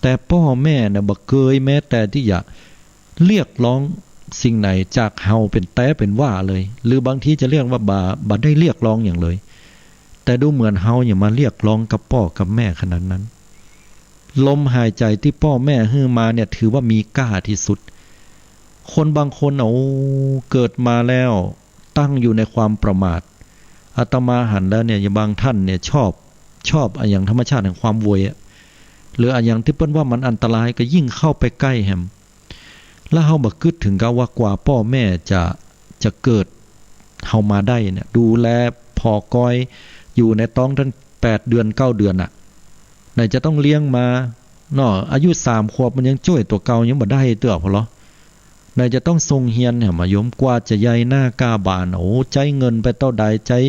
แต่ป้อแม่น่ะบ่เกยแม้แต่ตี้จะเรียกร้องสิ่งไหนจากเฮาเป๋นแต๊เป๋นว่าเลย หรือบางทีจะเรียกว่าบ่ บ่ได้เรียกร้องหยังเลย แต่ดูเหมือนเฮาเนี่ยมาเรียกร้องกับป้อกับแม่ขนาดนั้น ลมหายใจ๋ตี้ป้อแม่หื้อมาเนี่ยถือว่ามีก้าตี้สุด คนบางคนน่ะ โอ้ เกิดมาแล้วตั้งอยู่ในความประมาท อาตมาหันแล้วเนี่ย บางท่านเนี่ยชอบ ชอบอะหยังธรรมชาติแห่งความโวยอะ หรืออะหยังตี้เปิ้นว่ามันอันตรายก็ยิ่งเข้าไปใก้แหม แล้วเฮาบ่กึ๊ดเถิงกับว่ากว่าป้อแม่จะ จะเกิดเฮามาได้เนี่ย ดูแลผ่อกอย อยู่ในต๊องตั้งแปดเดือนเก้าเดือนน่ะ ไหนจะต้องเลี้ยงมาเนาะ อายุสามขวบมันยังจ้วยตั๋วเก่ายังบ่ได้เตื้อพอลอ ไหนจะต้องส่งเฮียนแหมโยม กว่าจะใหญ่หน้าก้าบาน โอ้ ใจ๊เงินไปเต้าใด ใจ๊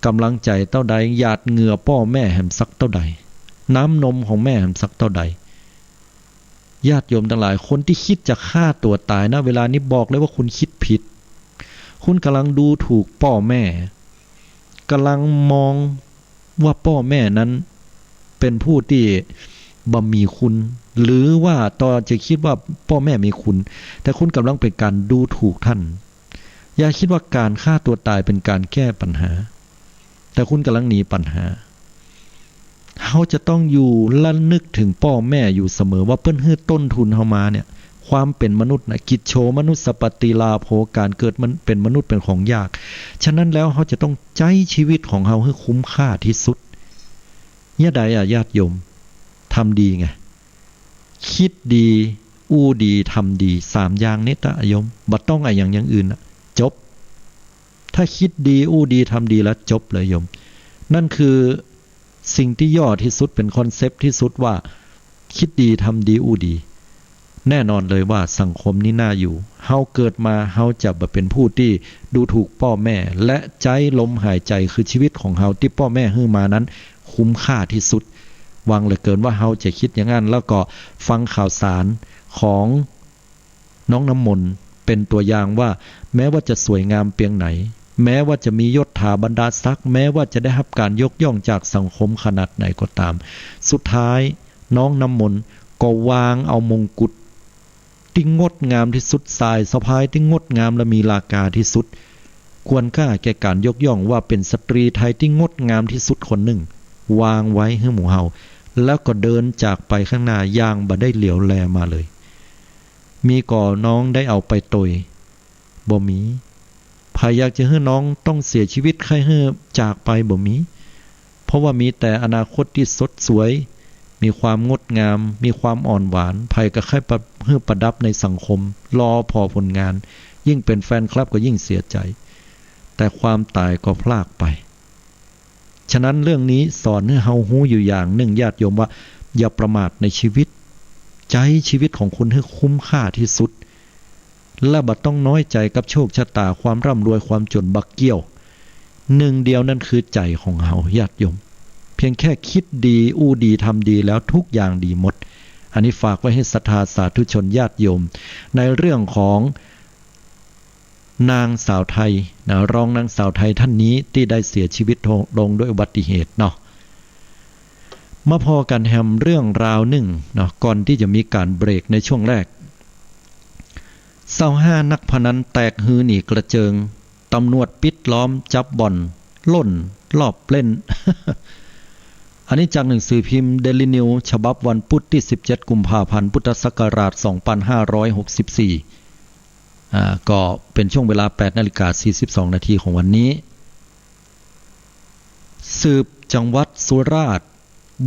ก๋ำลังใจ๋เต้าใด หยาดเหงื่อป้อแม่แหมสักเต้าใด น้ำนมของแม่แหมสักเต้าใด ญาติโยมตังหลาย คนตี้คิดจะฆ่าตั๋วต๋ายนะ เวลานี้บอกเลยว่าคุณคิดผิด คุณก๋ำลังดูถูกป้อแม่ ก๋ำลังมองว่าป้อแม่นั้นเป๋นผู้ตี้บ่มีคุณ หรือว่าตอจะกึ๊ดว่าป้อแม่มีคุณ แต่คุณก๋ำลังเป๋นก๋านดูถูกต้าน อย่าคิดว่าก๋านฆ่าตั๋วต๋ายเป๋นก๋านแก้ปัญหา แต่คุณก๋ำลังหนีปัญหา เฮาจะต้องอยู่ระลึกเถิงป้อแม่อยู่เสมอว่าเปิ้นหื้อต้นทุนเฮามาเนี่ย ความเป๋นมนุษย์น่ะ กิจโฉมนุสสปฏิลาโภ ก๋านเกิดมันเป๋นมนุษย์เป๋นของยาก ฉะนั้นแล้วเฮาจะต้องใจ๊ชีวิตของเฮาหื้อคุ้มค่าตี้สุด เยียะใดอะญาติโยม ทำดีไง คิดดี อู้ดี ทำดี สามอย่างนี้เต๊อะโยม บ่ต้องอะหยังอย่างอื่นน่ะ จบ ถ้าคิดดี อู้ดี ทำดีแล้วจบเลยโยม นั่นคือสิ่งตี้ย่อตี้สุด เป๋นคอนเซปต์ตี้สุดว่า คิดดี ทำดี อู้ดี แน่นอนเลยว่าสังคมนี้น่าอยู่ เฮาเกิดมา เฮาจะบ่เป๋นผู้ตี้ดูถูกป้อแม่ และใจ๊ลมหายใจ๋คือชีวิตของเฮาตี้ป้อแม่หื้อมานั้น คุ้มค่าตี้สุด หวังเหลือเกินว่าเฮาจะกึ๊ดอย่างนั้น แล้วก็ฟังข่าวสารของน้องน้ำมนต์เป็นตั๋วอย่างว่า แม้ว่าจะสวยงามเปียงไหน แม้ว่าจะมียศถาบรรดาศักดิ์ แม้ว่าจะได้ฮับก๋านยกย่องจากสังคมขนาดไหนก็ต๋าม สุดท้ายน้องน้ำมนต์ก็วางเอามงกุฎ ตี้งดงามตี้สุด สายสะพายตี้งดงามและมีราคาตี้สุด ควรค่าแก่ก๋านยกย่องว่าเป๋นสตรีไทยตี้งดงามตี้สุดคนนึ่ง วางไว้หื้อหมู่เฮา แล้วก็เดินจากไปข้างหน้าอย่างบ่ได้เหลียวแลมาเลย มีก่อน้องได้เอาไปตวย บ่มี ใผอยากจะหื้อน้องต้องเสียชีวิต ใค่หื้อจากไป บ่มี เพราะว่ามีแต่อนาคตตี้สดสวย มีความงดงาม มีความอ่อนหวาน ใผก็ใค่ประ หื้อประดับในสังคม รอผ่อผลงาน ยิ่งเป๋นแฟนคลับก็ยิ่งเสียใจ๋ แต่ความต๋ายก็พรากไป ฉะนั้นเรื่องนี้สอนหื้อเฮาฮู้อยู่อย่างนึ่งญาติโยมว่า อย่าประมาทในชีวิต ใจ๊ชีวิตของคุณหื้อคุ้มค่าตี้สุด และบ่ต้องน้อยใจ๋กับโชคชะต๋า ความร่ำรวยความจ๋นบ่เกี่ยว นึ่งเดียวนั้นคือใจ๋ของเฮาญาติโยม เพียงแค่กึ๊ดดี อู้ดี ทำดีแล้วทุกอย่างดีหมด อันนี้ฝากไว้หื้อศรัทธาสาธุชนญาติโยม ในเรื่องของนางสาวไทยนะ รองนางสาวไทยท่านนี้ตี้ได้เสียชีวิตลงด้วยอุบัติเหตุเนาะ มาผ่อกั๋นแหมเรื่องราวนึ่งเนาะ ก่อนตี้จะมีก๋านเบรกในช่วงแรก ซาวห้านักพนันแตกฮือหนีกระเจิง ต๋ำรวจปิดล้อมจับบ่อนล่นรอบเล่น อันนี้จากหนังสือพิมพ์เดลินิวส์ ฉบับวันพุธตี้สิบเจ็ดกุมภาพันธ์ พุทธศักราชสองพันห้าร้อยหกสิบสี่ อ่า ก็เป๋นช่วงเวลาแปดนาฬิกาสี่สิบสองนาทีของวันนี้ สืบจังหวัดสุราษฎร์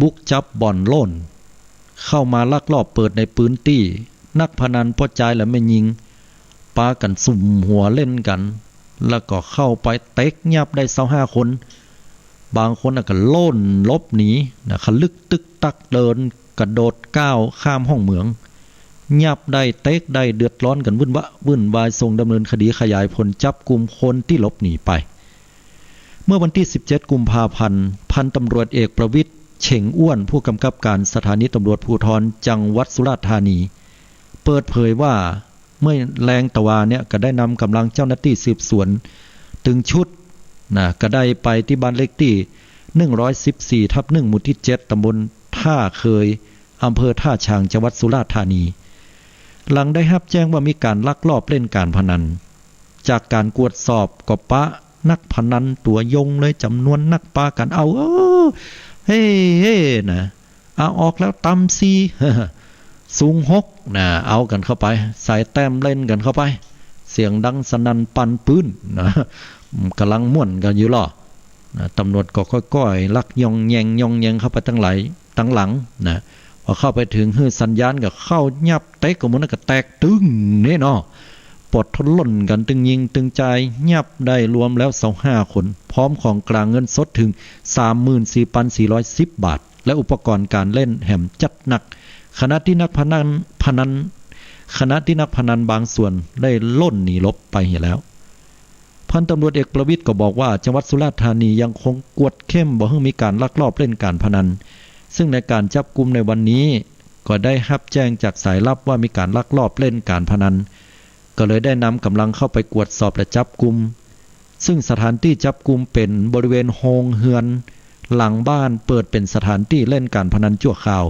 บุกจับบ่อนล่น เข้ามาลักลอบเปิดในพื้นตี้ นักพนันป้อจายและแม่ญิง ปากั๋นสุมหัวเล่นกั๋น แล้วก็เข้าไปเต็กยับได้ซาวห้าคน บางคนน่ะก็ล่นหลบหนีนะ ขะลึกตึกตักเดินกระโดดก้าวข้ามห้องเหมือง ยับได้เต็กได้เดือดร้อนกั๋นวุ่นวะ วุ่นวาย ส่งดำเนินคดีขยายผลจับกุมคนตี้หลบหนีไป เมื่อวันตี้สิบเจ็ดกุมภาพันธ์ พันตำรวจเอกประวิตร เฉ่งอ้วน ผู้กำกับการสถานีตำรวจภูธรจังหวัดสุราษฎร์ธานี เปิดเผยว่า เมื่อแลงตะวาเนี่ยก็ได้นำก๋ำลังเจ้าหน้าตี้สืบสวนตึงชุดนะ ก็ได้ไปตี้บ้านเลขตี้หนึ่งร้อยสิบสี่ทับหนึ่ง หมู่ตี้เจ็ด ตำบลท่าเคย อำเภอท่าฉาง จังหวัดสุราษฎร์ธานี หลังได้ฮับแจ้งว่ามีก๋านลักลอบเล่นก๋านพนัน จากก๋านกวดสอบก็ปะนักพนันตั๋วยงเลย จ๋ำนวนนักปากั๋นเอา เอ้อ เฮ้ เฮ้ นะ เอาออกแล้วตำสี่ สูงหกนะ เอากั๋นเข้าไป ใส่แต้มเล่นกั๋นเข้าไป เสียงดังสนั่นปั่นปื๊นนะ ก๋ำลังม่วนกั๋นอยู่ลอนะ ตำรวจก็ก้อยๆ ลักย่องแย่งย่องแย่งเข้าไปตังหลัง ตังหลังนะ พอเข้าไปเถิงหื้อสัญญาณก็เข้ายับเต็ก ก็หมู่นั้นก็แตกตึ้งนี่เนาะ ปดทะล่นกั๋นตึงยิงตึงจ่าย ยับได้รวมแล้วซาวห้าคน พร้อมของกลางเงินสดเถิงสามหมื่นสี่พันสี่ร้อยสิบบาท และอุปกรณ์ก๋านเล่นแหมจัดหนัก ขณะตี้นักพนัน พนัน ขณะตี้นักพนันบางส่วนได้ล่นหนีหลบไปเหียแล้ว พันตำรวจเอกประวิตรก็บอกว่า จังหวัดสุราษฎร์ธานียังคงกวดเข้มบ่หื้อมีก๋านลักลอบเล่นก๋านพนัน ซึ่งในก๋านจับกุมในวันนี้ก็ได้ฮับแจ้งจากสายลับว่ามีก๋านลักลอบเล่นก๋านพนัน ก็เลยได้นำก๋ำลังเข้าไปกวดสอบและจับกุม ซึ่งสถานตี้จับกุมเป๋นบริเวณโฮงเฮือนหลังบ้าน เปิดเป๋นสถานตี้เล่นก๋านพนันจั่วคราว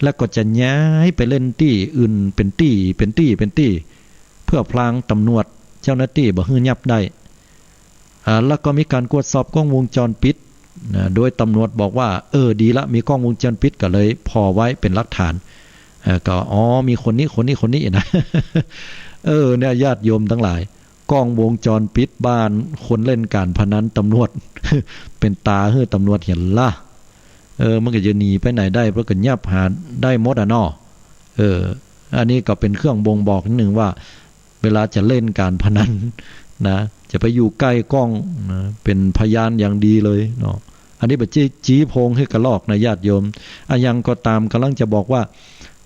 และก็จะย้ายไปเล่นตี้อื่นเป๋นตี้ เป๋นตี้ เป๋นตี้ เปื้อพลางตำรวจเจ้าหน้าตี้บ่หื้อยับได้ อ่า แล้วก็มีก๋านกวดสอบกล้องวงจรปิดนะ โดยตำรวจบอกว่า เออ ดีละ มีกล้องวงจรปิด ก็เลยผ่อไว้เป๋นหลักฐาน เออ ก็ อ๋อ มีคนนี้ คนนี้ คนนี้นะ เออ เนี่ย ญาติโยมตังหลาย กล้องวงจรปิดบ้านคนเล่นก๋านพนัน ตำรวจ เป๋นต๋าหื้อตำรวจหันละ เออ มันก็จะหนีไปไหนได้ เพราะก็ยับหาได้หมดอะเนาะ เออ อันนี้ก็เป๋นเครื่องบ่งบอกนึ่งว่า เวลาจะเล่นก๋านพนันนะ จะไปอยู่ใก้กล้องนะ เป๋นพยานอย่างดีเลยเนาะ อันนี้บ่ใจ้จี้โพงหื้อกะลอกนะญาติโยม อะหยังก็ต๋าม ก๋ำลังจะบอกว่า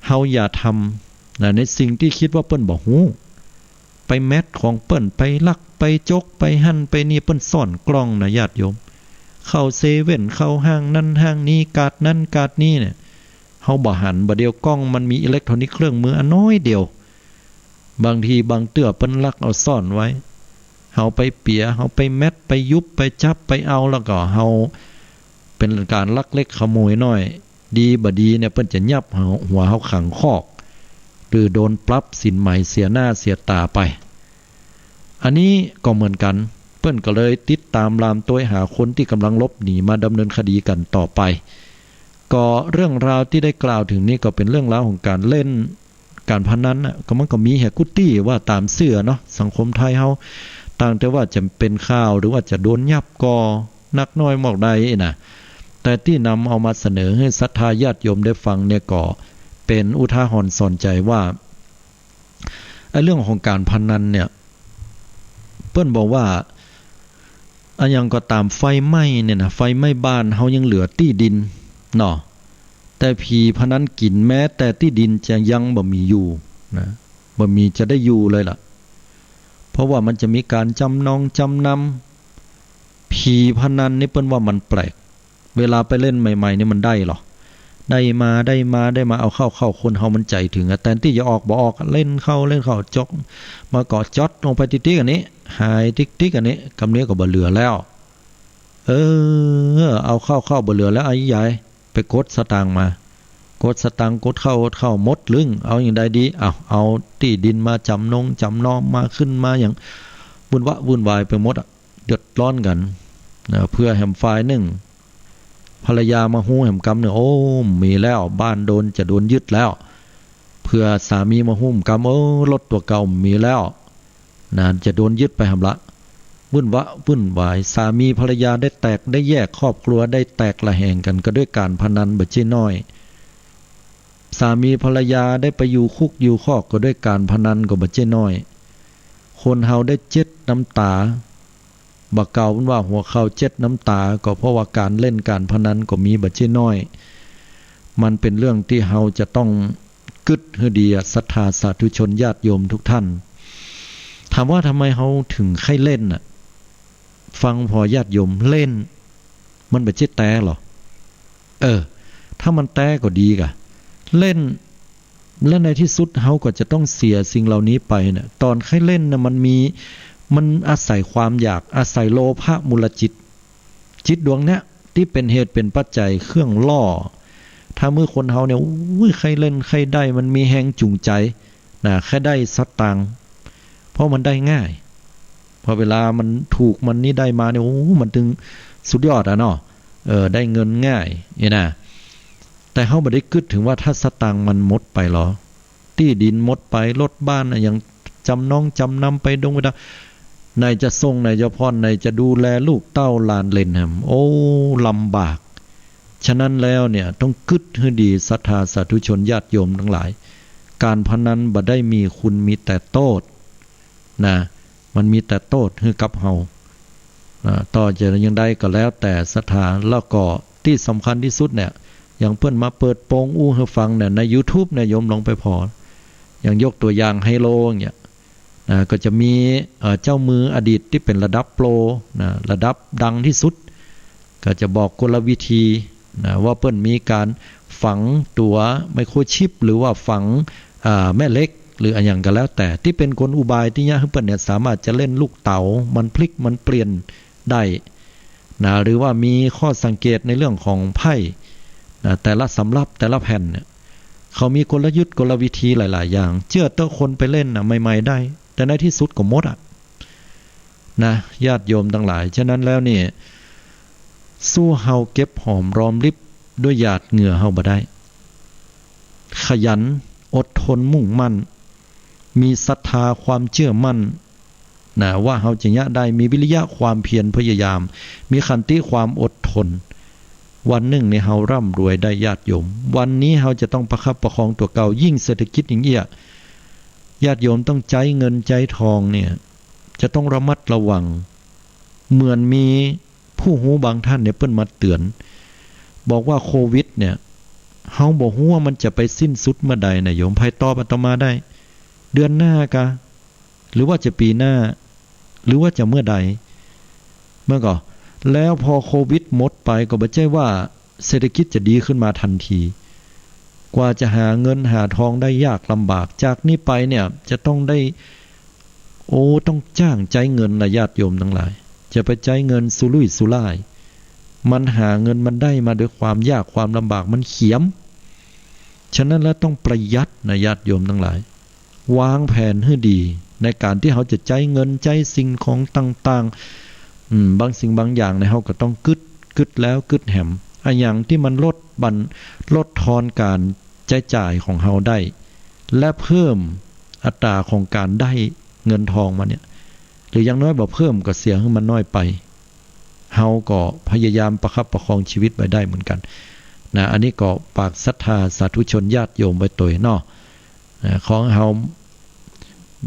เฮาอย่าทำนะ ในสิ่งตี้กึ๊ดว่าเปิ้นบ่ฮู้ ไปแม็ดของเปิ้น ไปลัก ไปจก ไปหั้นไปนี่ เปิ้นซ่อนกล้องนะญาติโยม เข้าเซเว่น เข้าห้างนั้นห้างนี้ ก๊าดนั้นก๊าดนี้เนี่ย เฮาบ่หัน บ่าเดี่ยวก้องมันมีอิเล็กทรอนิกส์เครื่องมืออันน้อยเดียว บางทีบางเตื้อเปิ้นลักเอาซ่อนไว้ เฮาไปเปีย เฮาไปแม็ด ไปยุบ ไปจับ ไปเอา แล้วก็เฮาเป๋นก๋านลักเล็กขโมยน้อย ดีบ่ดีเนี่ยเปิ้นจะยับหัวเฮาขังคอก หรือโดนปรับสินไหมเสียหน้าเสียต๋าไป อันนี้ก็เหมือนกั๋น เปิ้นก็เลยติดต๋ามล่ามตวยหาคนตี้ก่ำลังหลบหนีมาดำเนินคดีกั๋นต่อไป ก็เรื่องราวตี้ได้กล่าวเถิงนี้ก็เป๋นเรื่องราวของก๋านเล่นก๋านพนันน่ะ ก็มันก็มีแหะกู้ตี้ว่าต๋ามเสื่อเนาะ สังคมไทยเฮา ต่างแต่ว่าจะเป๋นข่าวหรือว่าจะโดนยับก่อนักน้อยมอกใดน่ะ แต่ตี้นำเอามาเสนอหื้อศรัทธาญาติโยมได้ฟังเนี่ยก็เป๋นอุทาหรณ์สอนใจ๋ว่า ไอ้เรื่องของก๋านพนันเนี่ย เปิ้นบอกว่า อะหยังก็ต๋าม ไฟไหม้เนี่ยนะ ไฟไหม้บ้านเฮายังเหลือตี้ดินเนาะ แต่ผีพนันกิ๋นแม้แต่ตี้ดินจะยังบ่มีอยู่นะ บ่มีจะได้อยู่เลยล่ะ เพราะว่ามันจะมีก๋านจำนองจำนำ ผีพนันนี่เปิ้นว่ามันแปลก เวลาไปเล่นใหม่ๆ นี่มันได้เหรอ ได้มา ได้มา ได้มา เอาเข้า เข้า คนเฮามันใจ๋เถิงอะ แตนตี้จะออกบ่ออกอะ เล่นเข้า เล่นเข้า จ๊อก มาก็จ๊อดลงไปติ๊กๆ อันนี้ หายติ๊กๆ อันนี้ กำนี้ก็บ่เหลือแล้ว เออ เอาเข้า เข้าบ่เหลือแล้ว ไอ้ยาย ไปกดสตางค์มา กดสตางค์ กดเข้า กดเข้า หมดลึ้ง เอาหยังใดดี เอา เอาตี้ดินมาจำนงจำนอง มาขึ้นมาหยัง วุ่นวะวุ่นวายไปหมดอะ เดือดร้อนกั๋นนะ เผื่อแหมฝ่ายนึ่ง ภรรยามาฮู้แหมกำนึ่ง โอ้ มีแล้ว บ้านโดน จะโดนยึดแล้ว เผื่อสามีมาฮู้แหมกำ โอ้ รถตั๋วเก่ามีแล้วนะ จะโดนยึดไปแหมละ วุ่นวะวุ่นวาย สามีภรรยาได้แตกได้แยก ครอบครัวได้แตกระแหงกั๋น ก็ด้วยก๋านพนันบ่ใจ้น้อย สามีภรรยาได้ไปอยู่คุกอยู่คอก ก็ด้วยก๋านพนันก็บ่ใจ้น้อย คนเฮาได้เจ็ดน้ำต๋า บ่าเก่าเปิ้นว่าหัวเข่าเจ็ดน้ำต๋า ก็เพราะว่าก๋านเล่นก๋านพนันก็มีบ่ใจ้น้อย มันเป๋นเรื่องตี้เฮาจะต้องกึ๊ดหื้อดีอะ ศรัทธาสาธุชนญาติโยมทุกท่าน ถามว่าทำไมเฮาเถิงใค่เล่นน่ะ ฟังผ่อญาติโยม เล่น มันบ่ใจ้แต๊เหรอ เออ ถ้ามันแต๊ก็ดีก่ะ เล่น และในที่สุดเฮาก็จะต้องเสียสิ่งเหล่านี้ไปน่ะ ต๋อนใค่เล่นน่ะ มันมี มันอาศัยความอยาก อาศัยโลภะมูลจิต จิตดวงเนี้ยตี้เป๋นเหตุเป๋นปัจจัยเครื่องล่อ ถ้าเมื่อคนเฮาเนี่ย อุ้ย ใค่เล่นใค่ได้ มันมีแฮงจูงใจ๋นะ ใค่ได้สตางค์ เพราะมันได้ง่าย พอเวลามันถูกมันนี่ได้มาเนี่ย โอ้ มันตึงสุดยอดอะเนาะ เออ ได้เงินง่ายนี่นะ แต่เฮาบ่ได้กึ๊ดเถิงว่าถ้าสตางค์มันหมดไปเหรอ ตี้ดินหมดไป รถบ้านอะหยังจำนองจำนำไปดงไปดาว ไหนจะส่ง ไหนจะผ่อน ไหนจะดูแลลูกเต้าหลานเหลนแหม โอ้ ลำบาก ฉะนั้นแล้วเนี่ย ต้องกึ๊ดหื้อดี ศรัทธาสาธุชนญาติโยมตังหลาย ก๋านพนันบ่ได้มีคุณ มีแต่โต้ษ นะ มันมีแต่โต้ษหื้อกับเฮา นะ ต่อจะอย่างใดก็แล้วแต่ศรัทธา แล้วก็ตี้สำคัญตี้สุดเนี่ย อย่างเปิ้นมาเปิดโปงอู้หื้อฟังเนี่ย ในยูทูบเนี่ย โยมลองไปผ่อ อย่างยกตั๋วอย่างไฮโลอย่างเงี้ย นะ ก็จะมี เอ่อ เจ้ามืออดีตตี้เป๋นระดับโปร นะ ระดับดังตี้สุด ก็จะบอกกลวิธี นะ ว่าเปิ้นมีก๋านฝังตั๋วไมโครชิป หรือว่าฝัง อ่า แม่เหล็ก หรืออะหยังก็แล้วแต่ ตี้เป๋นกลอุบายตี้เยียะหื้อเปิ้นเนี่ยสามารถจะเล่นลูกเต๋า มันพลิกมันเปลี่ยนได้ นะ หรือว่ามีข้อสังเกตในเรื่องของไพ่ นะ แต่ละสำรับ แต่ละแผ่นเนี่ย เขามีกลยุทธ์กลวิธีหลายๆ อย่าง เจื้อเต๊อะคนไปเล่นน่ะ ใหม่ๆ ได้ แต่ในที่สุดก็หมดอะ นะ ญาติโยมตังหลาย ฉะนั้นแล้วนี่ สู้เฮาเก็บหอมรอมริบด้วยหยาดเหงื่อเฮาบ่ได้ ขยัน อดทน มุ่งมั่น มีศรัทธา ความเจื้อมั่น นะ ว่าเฮาจะเยียะได้ มีวิริยะ ความเพียรพยายาม มีขันติ ความอดทน วันนึ่งนี่เฮาร่ำรวยได้ญาติโยม วันนี้เฮาจะต้องประคับประคองตั๋วเก่า ยิ่งเศรษฐกิจยิ่งเอี้ย ญาติโยมต้องใจ๊เงินใจ๊ทองเนี่ย จะต้องระมัดระวัง เหมือนมีผู้ฮู้บางท่านเนี่ยเปิ้นมาเตื๋อน บอกว่าโควิดเนี่ย เฮาบ่ฮู้ว่ามันจะไปสิ้นสุดเมื่อใดนะโยม ใผตอบอาตมาได้ เดือนหน้ากา หรือว่าจะปี๋หน้า หรือว่าจะเมื่อใด เมื่อก่อ แล้วพอโควิดหมดไปก็บ่ใจ้ว่าเศรษฐกิจจะดีขึ้นมาทันที กว่าจะหาเงินหาทองได้ยากลำบาก จากนี้ไปเนี่ยจะต้องได้ โอ้ ต้องจ้างใจ๊เงินนะญาติโยมตังหลาย จะไปใจ๊เงินสุรุ่ยสุร่าย มันหาเงินมันได้มาด้วยความยากความลำบาก มันเขียม ฉะนั้นแล้วต้องประหยัดนะญาติโยมตังหลาย วางแผนหื้อดี ในก๋านตี้เฮาจะใจ๊เงินใจ๊สิ่งของต่างๆ อืม บางสิ่งบางอย่างเนี่ยเฮาก็ต้องกึ๊ด กึ๊ดแล้วกึ๊ดแหม อะหยังตี้มันลดบั่น ลดทอนก๋านใจ๊จ่ายของเฮาได้ และเพิ่มอัตราของก๋านได้เงินทองมาเนี่ย หรืออย่างน้อยบ่เพิ่มก็เสียหื้อมันน้อยไป เฮาก็พยายามประคับประคองชีวิตไว้ได้เหมือนกั๋นนะ อันนี้ก็ฝากศรัทธาสาธุชนญาติโยมไว้ตวยเนาะ นะ ขอหื้อเฮา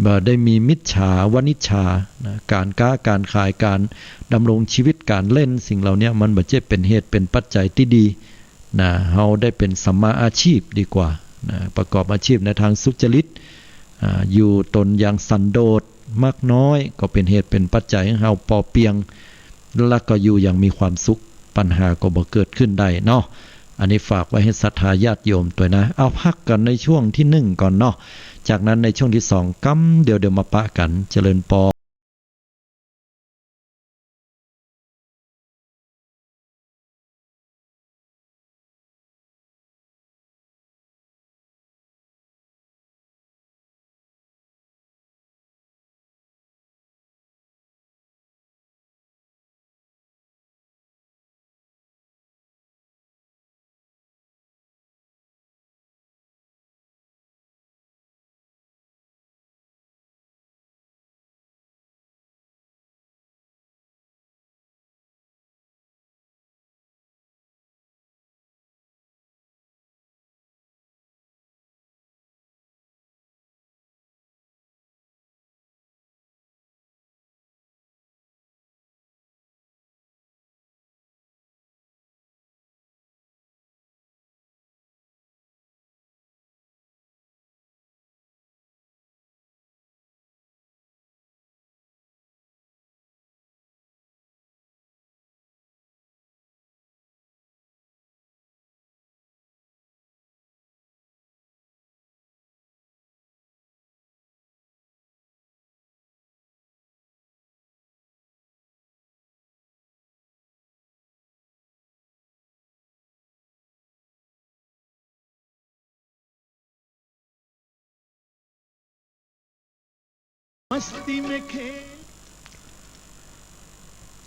บ่ได้มีมิจฉาวณิจฉา นะ ก๋านก๊าก๋านขาย ก๋านดำรงชีวิต ก๋านเล่น สิ่งเหล่านี้มันบ่ใจ้เป๋นเหตุเป๋นปัจจัยตี้ดี นะ เฮาได้เป๋นสัมมาอาชีพดีกว่า นะ ประกอบอาชีพในทางสุจริต อ่า อยู่ตนอย่างสันโดษ มากน้อยก็เป๋นเหตุเป๋นปัจจัยหื้อเฮาปอเปียง และก็อยู่อย่างมีความสุข ปัญหาก็บ่เกิดขึ้นได้เนาะ อันนี้ฝากไว้หื้อศรัทธาญาติโยมตวยนะ เอาพักกั๋นในช่วงตี้นึ่งก่อนเนาะ จากนั้นในช่วงตี้สอง กำเดียวเดี๋ยวมาปะกั๋น เจริญปอน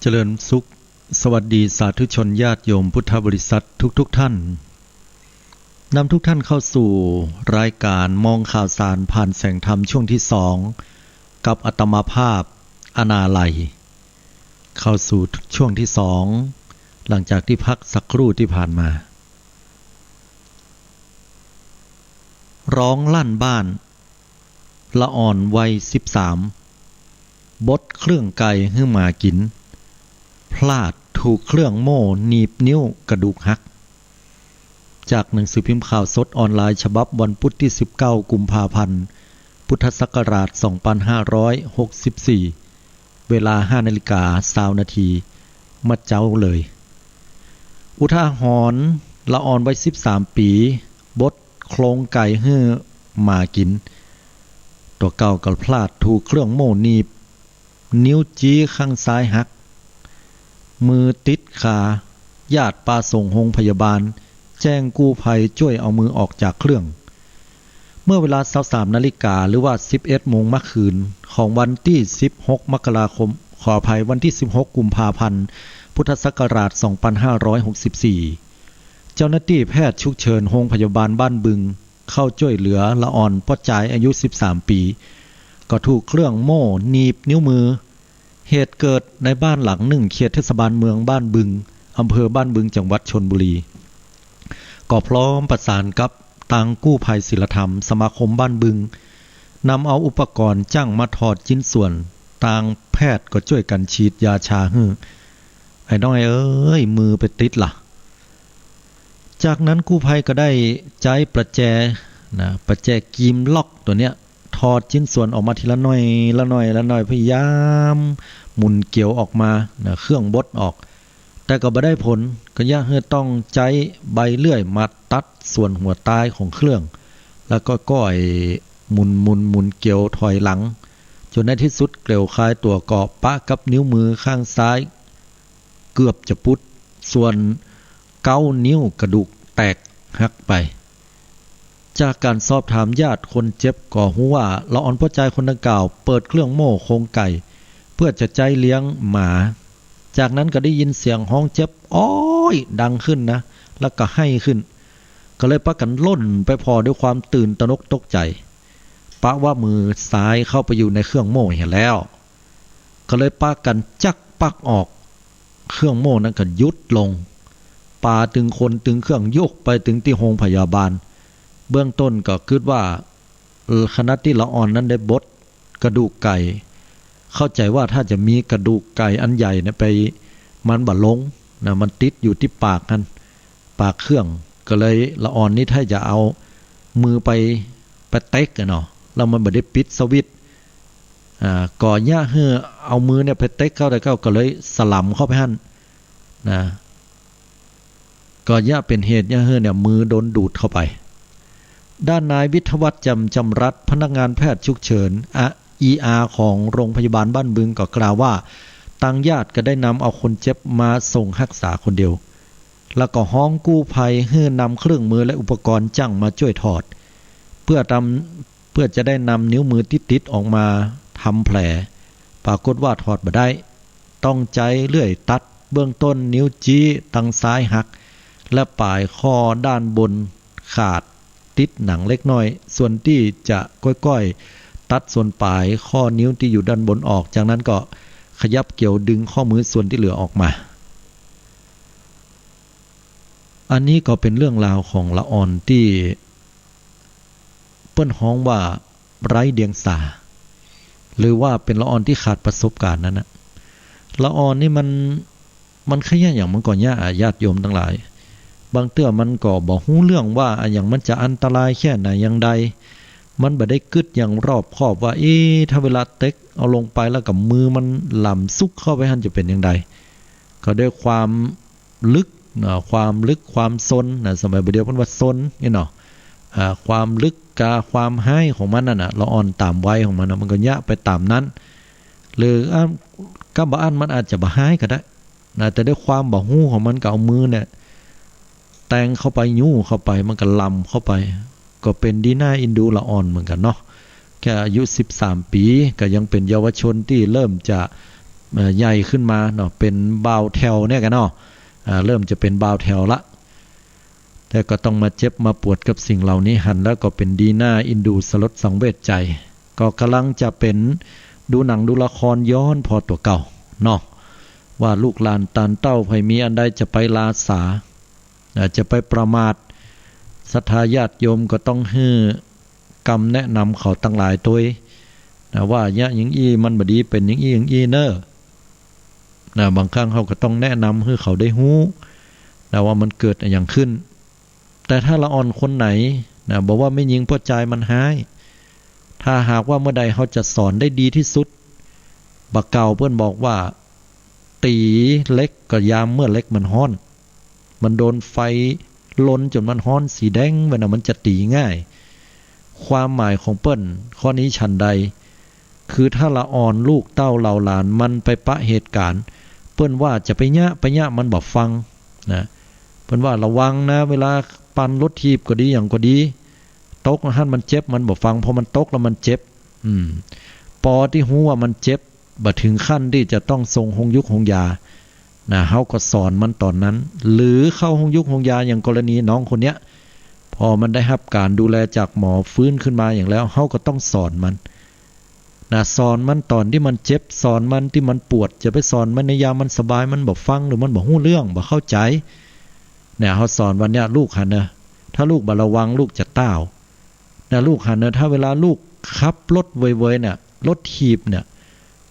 เจริญสุข สวัสดีสาธุชนญาติโยมพุทธบริษัททุกๆ ท่าน นำทุกท่านเข้าสู่รายการมองข่าวสารผ่านแสงธรรมช่วงที่สอง กับอาตมาภาพ อนาลัย เข้าสู่ช่วงที่สอง หลังจากที่พักสักครู่ที่ผ่านมา ร้องลั่นบ้าน ละอ่อนวัยสิบสาม บดเครื่องไก่หื้อหมากิ๋น พลาดถูกเครื่องโม่หนีบนิ้วกระดูกหัก จากหนังสือพิมพ์ข่าวสดออนไลน์ฉบับวันพุธตี้สิบเก้า กุมภาพันธ์ พุทธศักราช สองพันห้าร้อยหกสิบสี่ เวลา ห้านาฬิกาซาวนาที เมื่อเจ๊าเลย อุทาหรณ์ ละอ่อนวัยสิบสามปี๋ บดโครงไก่หื้อหมากิ๋น ตั๋วเก่าก็พลาดถูกเครื่องโม่หนีบ นิ้วจี๊ข้างซ้ายหัก มือติดขา ญาติปาส่งโฮงพยาบาล แจ้งกู้ภัยจ้วยเอามือออกจากเครื่อง เมื่อเวลาซาวสามนาฬิกา หรือว่าสิบเอ็ดโมงเมื่อคืน ของวันตี้สิบหก มกราคม ขออภัย วันตี้สิบหก กุมภาพันธ์ พุทธศักราช สองพันห้าร้อยหกสิบสี่ เจ้าหน้าตี้แพทย์ฉุกเฉินโฮงพยาบาลบ้านบึง เข้าจ้วยเหลือละอ่อนป้อจายอายุสิบสามปี๋ ก็ถูกเครื่องโม่หนีบนิ้วมือ เหตุเกิดในบ้านหลังนึ่ง เขตเทศบาลเมืองบ้านบึง อำเภอบ้านบึง จังหวัดชลบุรี ก็พร้อมประสานกับตางกู้ภัยศีลธรรม สมาคมบ้านบึง นำเอาอุปกรณ์จ้างมาถอดชิ้นส่วน ตางแพทย์ก็จ้วยกั๋นฉีดยาชาหื้อ ไอ้น้อยเอ้ย มือไปติดละ จากนั้นกู้ภัยก็ได้ใจ๊ประแจ นะ ประแจกรีมล็อกตั๋วเนี้ย ถอดชิ้นส่วนออกมาทีละหน้อย ละหน้อย ละหน้อย พยายามหมุนเกลียวออกมา นะ เครื่องบดออก แต่ก็บ่ได้ผล ก็เยียะหื้อต้องใจ๊ใบเลื่อยมาตัดส่วนหัวตายของเครื่อง แล้วก็ก้อยหมุนๆๆ เกี่ยวถอยหลัง จ๋นในตี้สุดเกลียวคายตั๋วก็ปะกับนิ้วมือข้างซ้ายเกือบจะปุด ส่วนเก๊านิ้วกระดูกแตกหักไป จากก๋านสอบถามญาติคนเจ็บก็ฮู้ว่า ละอ่อนป้อจายคนดังกล่าวเปิดเครื่องโม่โครงไก่ เปื้อจะใจ๊เลี้ยงหมา จากนั้นก็ได้ยินเสียงฮ้องเจ็บ "โอ๊ย" ดังขึ้นนะ แล้วก็ไห้ขึ้น ก็เลยปากั๋นล่นไปผ่อด้วยความตื่นตระหนกตกใจ๋ ปะว่ามือซ้ายเข้าไปอยู่ในเครื่องโม่เหียแล้ว ก็เลยปากั๋นจักปักออก เครื่องโม่นั้นก็หยุดลง ปาตึงคนตึงเครื่องยกไปตึงตี้โฮงพยาบาล เบื้องต้นก็กึ๊ดว่า เอ่อ ขณะตี้ละอ่อนนั้นได้บดกระดูกไก่ เข้าใจ๋ว่าถ้าจะมีกระดูกไก่อันใหญ่เนี่ยไป มันบ่ลงนะ มันติดอยู่ตี้ปากหั้น ปากเครื่อง ก็เลยละอ่อนนี้ถ้าจะเอามือไป ไปเต๊กอะเนาะ แล้วมันบ่ได้ปิดสวิตช์ อ่า ก็เยียะหื้อเอามือเนี่ยไปเต๊กเข้าได้เข้า ก็เลยสลำเข้าไปหั้นนะ ก็เยียะเป๋นเหตุเยียะหื้อเนี่ยมือโดนดูดเข้าไป ด้านนายวิทยวัฒน์ แจ่มจำรัตน์ พนักงานแพทย์ฉุกเฉิน อะ อีอาร์ ของโรงพยาบาลบ้านบึงก็กล่าวว่า ตางญาติก็ได้นำเอาคนเจ็บมาส่งฮักษาคนเดียว แล้วก็ฮ้องกู้ภัยหื้อนำเครื่องมือและอุปกรณ์จ้างมาจ้วยถอด เปื้อตำ เปื้อจะได้นำนิ้วมือตี้ติดออกมาทำแผล ปรากฏว่าถอดบ่ได้ ต้องใจ๊เลื่อยตัด เบื้องต้นนิ้วจี๊ตังซ้ายหัก และป๋ายข้อด้านบนขาด ติดหนังเล็กน้อย ส่วนตี้จะก้อยๆ ตัดส่วนป๋ายข้อนิ้วตี้อยู่ด้านบนออก จากนั้นก็ขยับเกี่ยวดึงข้อมือส่วนตี้เหลือออกมา อันนี้ก็เป๋นเรื่องราวของละอ่อนตี้เปิ้นฮ้องว่าไร้เดียงสา หรือว่าเป๋นละอ่อนตี้ขาดประสบการณ์นั้นนะ ละอ่อนนี่มัน มันขะเยียะหยังมันก็เยียะอะ ญาติโยมตังหลาย บางเตื้อมันก็บ่ฮู้เรื่องว่าอะหยังมันจะอันตรายแค่ไหนอย่างใด มันบ่ได้กึ๊ดอย่างรอบคอบว่า เอ๊ะ ถ้าเวลาเต๊กเอาลงไปแล้วก็มือมันหล่ำซุกเข้าไปหั้นจะเป๋นอย่างใด ก็ด้วยความลึกนะ ความลึกความซนนะ สมัยบ่าเดี่ยวเปิ้นว่าซนนี่เนาะ อ่า ความลึกกาความฮ้ายของมันนั่นน่ะ ละอ่อนต๋ามวัยของมันน่ะ มันก็เยียะไปต๋ามนั้น หรือ อ่า ก้ำบ่อั้นมันอาจจะบ่ฮ้ายก็ได้นะ แต่ด้วยความบ่ฮู้ของมันก็เอามือเนี่ย แตงเข้าไป ยู้เข้าไป มันก็หล่ำเข้าไป ก็เป๋นดีน่าเอ็นดูละอ่อนเหมือนกั๋นเนาะ แค่อายุสิบสามปี๋ ก็ยังเป๋นเยาวชนตี้เริ่มจะ เอ่อ ใหญ่ขึ้นมาเนาะ เป๋นบ่าวแถวเนี่ยกั๋นเนาะ อ่า เริ่มจะเป๋นบ่าวแถวละ แต่ก็ต้องมาเจ็บมาปวดกับสิ่งเหล่านี้ หันแล้วก็เป๋นดีน่าเอ็นดูสลดสังเวชใจ๋ ก็ก่ำลังจะเป๋นดูหนังดูละครย้อนผ่อตั๋วเก่าเนาะ ว่าลูกหลานตานเต้าใผมีอันใดจะไปลาสา อ่า จะไปประมาท ศรัทธาญาติโยมก็ต้องหื้อกำแนะนำเขาตังหลายตวยนะ ว่าเยียะอย่างอี้มันบ่ดี เป๋นอย่างอี้อย่างอี้เน่อนะ บางครั้งเฮาก็ต้องแนะนำหื้อเขาได้ฮู้นะ ว่ามันเกิดอะหยังขึ้น แต่ถ้าละอ่อนคนไหนนะ บ่ว่าแม่ญิงป้อจายมันฮ้าย ถ้าหากว่าเมื่อใดเฮาจะสอนได้ดีตี้สุด บ่าเก่าเปิ้นบอกว่า ตี๋เหล็กก็ยามเมื่อเหล็กมันฮ้อน มันโดนไฟลนจ๋นมันฮ้อนสีแดงไปน่ะ มันจะตี๋ง่าย ความหมายของเปิ้นข้อนี้ฉันใด คือถ้าละอ่อนลูกเต้าเหล่าหลานมันไปปะเหตุก๋ารณ์ เปิ้นว่าจะไปเยียะ ไปเยียะ มันบ่ฟังนะ เปิ้นว่าระวังนะ เวลาปั่นรถถีบก็ดี หยังก็ดี ตกหั้นมันเจ็บ มันบ่ฟัง พอมันตกแล้วมันเจ็บ อืม ปอตี้ฮู้ว่ามันเจ็บ บ่เถิงขั้นตี้จะต้องส่งโฮงยุกโฮงยานะ เฮาก็สอนมันต๋อนนั้น หรือเข้าโฮงยุกโฮงยา อย่างกรณีน้องคนเนี้ย พอมันได้ฮับก๋านดูแลจากหมอ ฟื้นขึ้นมาอย่างแล้ว เฮาก็ต้องสอนมันนะ สอนมันต๋อนตี้มันเจ็บ สอนมันตี้มันปวด จะไปสอนมันในยามมันสบาย มันบ่ฟังหรือมันบ่ฮู้เรื่อง บ่เข้าใจ๋ เนี่ย เฮาสอนวันเนี้ย ลูกหันเน่อ ถ้าลูกบ่ระวัง ลูกจะต้าว นะ ลูกหันเน่อ ถ้าเวลาลูกขับรถเวยๆ เนี่ย รถถีบเนี่ย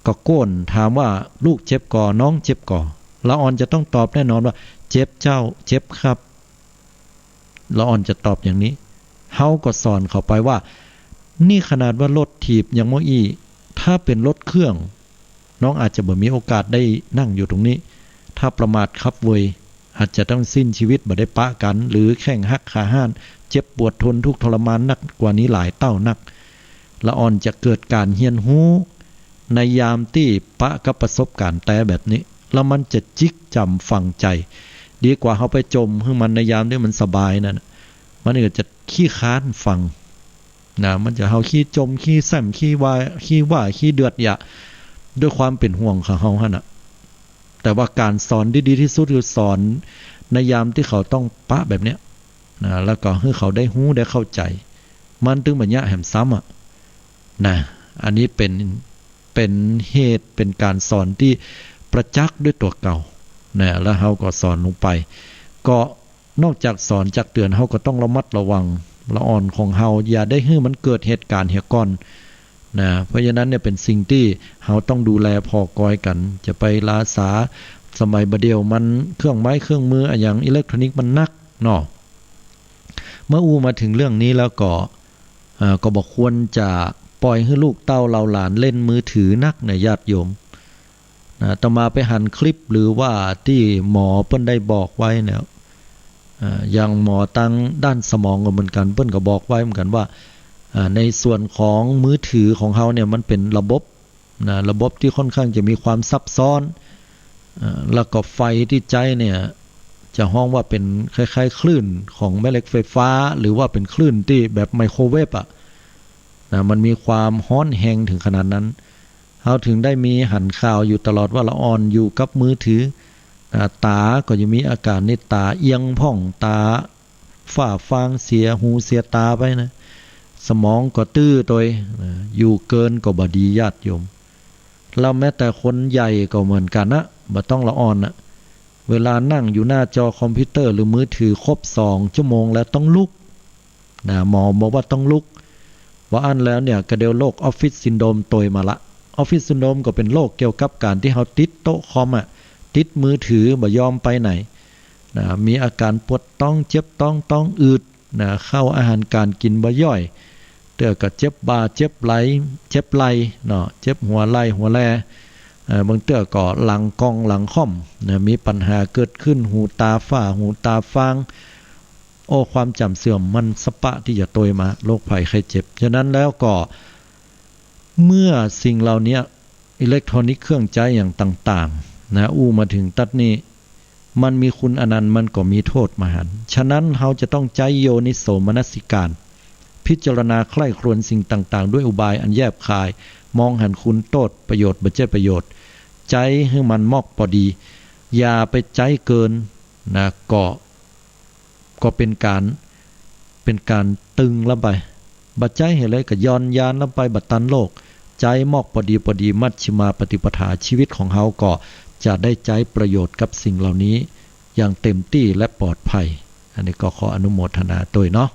ก็โก้นถามว่า "ลูกเจ็บก่อ น้องเจ็บก่อ" ละอ่อนจะต้องตอบแน่นอนว่า "เจ็บเจ้า เจ็บครับ" ละอ่อนจะตอบอย่างนี้ เฮาก็สอนเขาไปว่า นี่ขนาดว่ารถถีบยังบ่อี้ ถ้าเป๋นรถเครื่อง น้องอาจจะบ่มีโอกาสได้นั่งอยู่ตรงนี้ ถ้าประมาทคับเวย อาจจะต้องสิ้นชีวิตบ่ได้ปะกั๋น หรือแข้งหักขาห้าน เจ็บปวดทนทุกข์ทรมานนักกว่านี้หลายเต้านัก ละอ่อนจะเกิดก๋านเฮียนฮู้ ในยามตี้ปะกับประสบก๋ารณ์แต๊แบบนี้ แล้วมันจะจิกจ๋ำฝังใจ๋ ดีกว่าเฮาไปจ่มหื้อมันในยามตี้มันสบายนั่นน่ะ มันก็จะขี้ค้านฟัง นะ มันจะเฮาขี้จ่ม ขี้แซ้ม ขี้ว่า ขี้ว่า ขี้เดือดยะ ด้วยความเป๋นห่วงของเฮาหั้นน่ะ แต่ว่าก๋านสอนตี้ดีตี้สุดคือสอนในยามตี้เขาต้องปะแบบเนี้ย นะ แล้วก็หื้อเขาได้ฮู้ได้เข้าใจ๋ มันตึงบ่เยียะแหมซ้ำอะ นะ อันนี้เป๋น เป๋นเหตุ เป๋นก๋านสอนตี้ประจักษ์ด้วยตั๋วเก่า นะ แล้วเฮาก็สอนลงไป ก็นอกจากสอนจากเตือน เฮาก็ต้องระมัดระวัง ละอ่อนของเฮา อย่าได้หื้อมันเกิดเหตุก๋ารณ์เหียก่อน นะ เพราะฉะนั้นเนี่ยเป๋นสิ่งตี้เฮาต้องดูแลผ่อกอยกั๋น จะไปลาสา สมัยบ่าเดี่ยวมันเครื่องไม้เครื่องมืออะหยังอิเล็กทรอนิกส์มันนักเนาะ เมื่ออู้มาเถิงเรื่องนี้แล้วก็ เอ่อ ก็บ่ควรจะป่อยหื้อลูกเต้าเหล่าหลานเล่นมือถือนักเนี่ยญาติโยม นะ อาตมาไปหันคลิปหรือว่าตี้หมอเปิ้นได้บอกไว้เนี่ย เอ่อ อย่างหมอตางด้านสมองก็เหมือนกั๋น เปิ้นก็บอกไว้เหมือนกั๋นว่า อ่า ในส่วนของมือถือของเฮาเนี่ยมันเป๋นระบบ นะ ระบบตี้ค่อนข้างจะมีความซับซ้อน เอ่อ แล้วก็ไฟตี้ใจ๊เนี่ย จะฮ้องว่าเป๋นคล้ายๆ คลื่นของแม่เหล็กไฟฟ้า หรือว่าเป๋นคลื่นตี้แบบไมโครเวฟอะ นะ มันมีความฮ้อนแฮงเถิงขนาดนั้น เฮาเถิงได้มีหันข่าวอยู่ตลอดว่าละอ่อนอยู่กับมือถือ นะ ต๋าก็จะมีอาก๋ารนี่ ต๋าเอียงพ่อง ต๋า ฝ้าฟางเสียหูเสียต๋าไปนะ สมองก็ตื้อตวย นะ อยู่เกินก็บ่ดีญาติโยม แล้วแม้แต่คนใหญ่ก็เหมือนกั๋นนะ บ่ต้องละอ่อนนะ เวลานั่งอยู่หน้าจอคอมพิวเตอร์หรือมือถือครบสองชั่วโมงแล้วต้องลุก นะ หมอบอกว่าต้องลุก บ่อั้นแล้วเนี่ย กะเดี๋ยวโรคออฟฟิศซินโดรมตวยมาละ ออฟฟิศซินโดรมก็เป๋นโรคเกี่ยวกับก๋านตี้เฮาติดโต๊ะคอมอะ ติดมือถือ บ่ยอมไปไหน นะ มีอาก๋ารปวดต๊อง เจ็บต๊อง ต๊องอืด นะ เข้าอาหารก๋านกิ๋นบ่ย่อย เตื้อก็เจ็บบ่า เจ็บไหล่ เจ็บไหล่เนาะ เจ็บหัวไหล่หัวแล่ เอ่อ บางเตื้อก็หลังกล้องหลังคอม นะ มีปัญหาเกิดขึ้น หูต๋าฝ้า หูต๋าฟาง โอ้ ความจ๋ำเสื่อมมันสะปะตี้จะตวยมา โรคภัยไข้เจ็บ ฉะนั้นแล้วก็ เมื่อสิ่งเหล่านี้ อิเล็กทรอนิกส์เครื่องใจ๊อย่างต่างๆ นะ อู้มาเถิงตั๊ดนี้ มันมีคุณอนันต์ มันก็มีโต้ษมหันต์ ฉะนั้นเฮาจะต้องใจ๊โยนิโสมนสิการ พิจารณาใคร่ครวญสิ่งต่างๆ ด้วยอุบายอันแยบคาย มองหันคุณโต้ษ ประโยชน์ บ่ใจ้ประโยชน์ ใจ๊หื้อมันมอกปอดี อย่าไปใจ๊เกิน นะ ก็ ก็เป๋นก๋าน เป๋นก๋านตึงลำไป บ่ใจ๊หื้อเลยก็หย่อนยานลำไป บ่ตันโลก ใจ๊มอกปอดีปอดี มัชฌิมาปฏิปทา ชีวิตของเฮาก็จะได้ใจ๊ประโยชน์กับสิ่งเหล่านี้อย่างเต็มตี้และปลอดภัย อันนี้ก็ขออนุโมทนาตวยเนาะ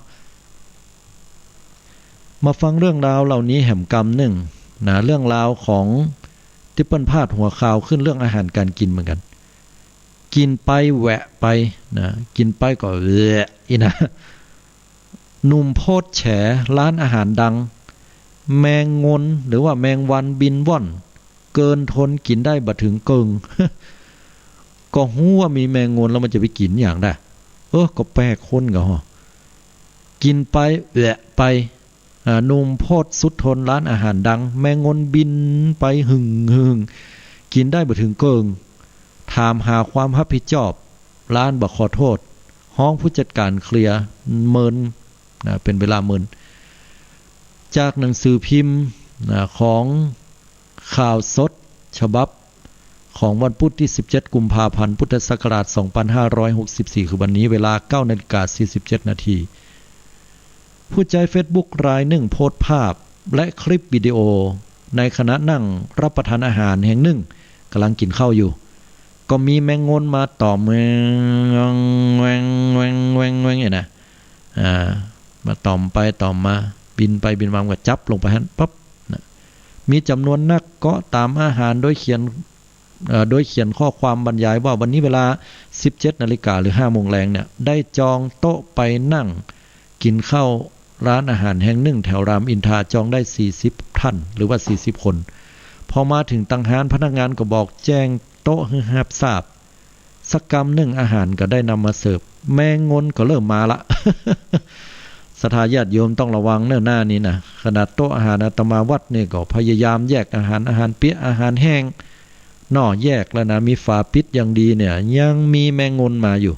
มาฟังเรื่องราวเหล่านี้แหมกำนึ่งนะ เรื่องราวของตี้เปิ้นพาดหัวข่าวขึ้นเรื่องอาหารก๋านกิ๋นเหมือนกั๋น กิ๋นไปแหวะไปนะ กิ๋นไปก็แหวะอี้นะ หนุ่มโพสต์แฉร้านอาหารดัง แมงงนหรือว่าแมงวันบินว่อน เกินทนกิ๋นได้บ่เถิงเกิ่ง ก็ฮู้ว่ามีแมงงนแล้วมันจะไปกิ๋นหยังได้ เออ ก็แปลกคนก็ฮะ กิ๋นไปแหวะไป อ่า หนุ่มโพสต์สุดทนร้านอาหารดัง แมงงนบินไปหึ่งหึ่ง กิ๋นได้บ่เถิงเกิ่ง ถามหาความฮับผิดชอบ ร้านบ่ขอโต้ษ ฮ้องผู้จัดก๋านเคลียร์ เมิน นะ เป๋นเวลาเมิน จากหนังสือพิมพ์ นะ ของข่าวสดฉบับของวันพุธตี้สิบเจ็ดกุมภาพันธ์ พุทธศักราชสองพันห้าร้อยหกสิบสี่ คือวันนี้ เวลาเก้านาฬิกาสี่สิบเจ็ดนาที ผู้ใจ๊เฟซบุ๊กรายนึ่งโพสต์ภาพและคลิปวิดีโอ ในขณะนั่งรับประทานอาหารแห่งนึ่ง ก๋ำลังกิ๋นข้าวอยู่ ก็มีแมงงนมาต่อม แวง แวง แวง แวง แวง เนี่ยนะ อ่า มาต่อมไปต่อมมา บินไปบินมา มันก็จับลงไปหั้นปั๊บนะ มีจ๋ำนวนนักเกาะต๋ามอาหารโดยเขียน เอ่อ โดยเขียนข้อความบรรยายว่าวันนี้เวลาสิบเจ็ดนาฬิกาหรือห้าโมงแลงเนี่ย ได้จองโต๊ะไปนั่งกิ๋นข้าวร้านอาหารแห่งนึ่งแถวรามอินทรา จองได้สี่สิบท่าน หรือว่าสี่สิบคน พอมาเถิงตังฮ้าน พนักงานก็บอกแจ้งโต๊ะหื้อฮับทราบ สักกำนึ่ง อาหารก็ได้นำมาเสิร์ฟ แมงงนก็เริ่มมาละ ศรัทธาญาติโยมต้องระวังเน่อหน้านี้นะ ขนาดโต๊ะอาหารอาตมาวัดนี่ก็พยายามแยกอาหาร อาหารเปียก อาหารแห้ง เนาะ แยกแล้วนะ มีฝาปิดอย่างดีเนี่ย ยังมีแมงงนมาอยู่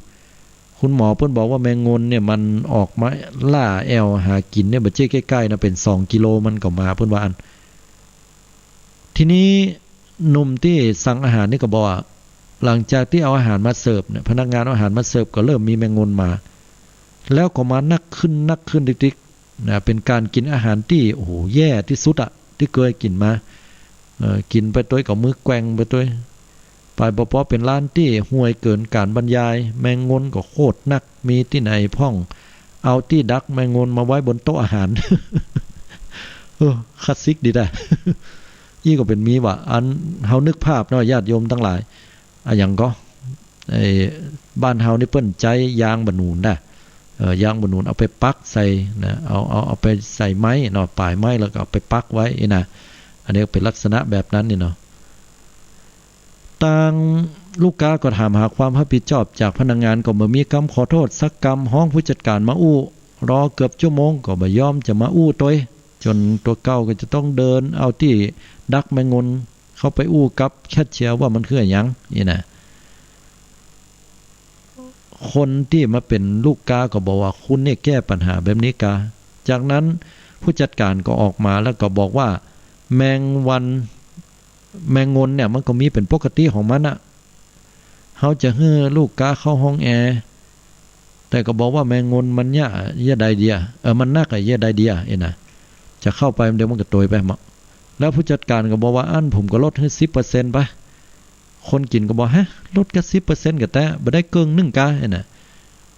คุณหมอเปิ้นบอกว่าแมงงนเนี่ยมันออกมาล่าแอ่วหากิ๋นเนี่ย บ่ใจ้ใก้ๆ นะ เป๋นสองกิโลมันก็มา เปิ้นว่าอั้น ทีนี้หนุ่มตี้สั่งอาหารนี่ก็บอกว่า หลังจากตี้เอาอาหารมาเสิร์ฟเนี่ย พนักงานเอาอาหารมาเสิร์ฟก็เริ่มมีแมงงนมา แล้วก็มานักขึ้น นักขึ้นติ๊กๆ นะ เป๋นก๋านกิ๋นอาหารตี้ โอ้โห แย่ตี้สุดอะ ตี้เกยกิ๋นมา เอ่อ กิ๋นไปตวยก็มือแกว่งไปตวย ไปปอปอเป๋นร้านตี้ห่วยเกินก๋านบรรยาย แมงงนก็โคตรนัก มีตี้ไหนพ่อง เอาตี้ดักแมงงนมาไว้บนโต๊ะอาหาร เออ คลาสสิกดีแต๊ อี้ก็เป๋นมีว่ะ อันเฮานึกภาพเนาะ ญาติโยมตังหลาย อะหยังก็ ไอ้บ้านเฮานี่เปิ้นใจ๊ยางบ่าหนุนนะ เอ่อ ยางบ่าหนุนเอาไปปักใส่นะ เอา เอา เอาไปใส่ไม้เนาะ ป๋ายไม้แล้วก็เอาไปปักไว้อี้นะ อันนี้ก็เป๋นลักษณะแบบนั้นนี่เนาะ ตางลูกก๊าก็ถามหาความฮับผิดชอบจากพนักงาน ก็บ่มีกำขอโต้ษสักกำ ฮ้องผู้จัดก๋านมาอู้ รอเกือบจั่วโมงก็บ่ยอมจะมาอู้ตวย จ๋นตั๋วเก่าก็จะต้องเดินเอาตี้ดักแมงงนเข้าไปอู้กับแคชเชียร์ว่ามันคืออะหยังอี้นะ คนตี้มาเป๋นลูกก๊าก็บอกว่า คุณเนี่ยแก้ปัญหาแบบนี้กา จากนั้นผู้จัดก๋านก็ออกมาแล้วก็บอกว่า แมงวัน แมงงนเนี่ยมันก็มีเป๋นปกติของมันอะ เฮาจะหื้อลูกก๊าเข้าห้องแอร์ แต่ก็บอกว่าแมงงนมันเยียะ เยียะได้เดีย เออ มันนักอะ เยียะได้เดีย เอ็นะ จะเข้าไปเดี๋ยวมันก็ตวยไปเมาะ แล้วผู้จัดก๋านก็บอกว่า อั้นผมก็ลดหื้อสิบเปอร์เซ็นต์ไป คนกิ๋นก็บอก ฮะ ลดแค่สิบเปอร์เซ็นต์ ก็แต๊ บ่ได้เกิ่งนึ่งกา เอ็นะ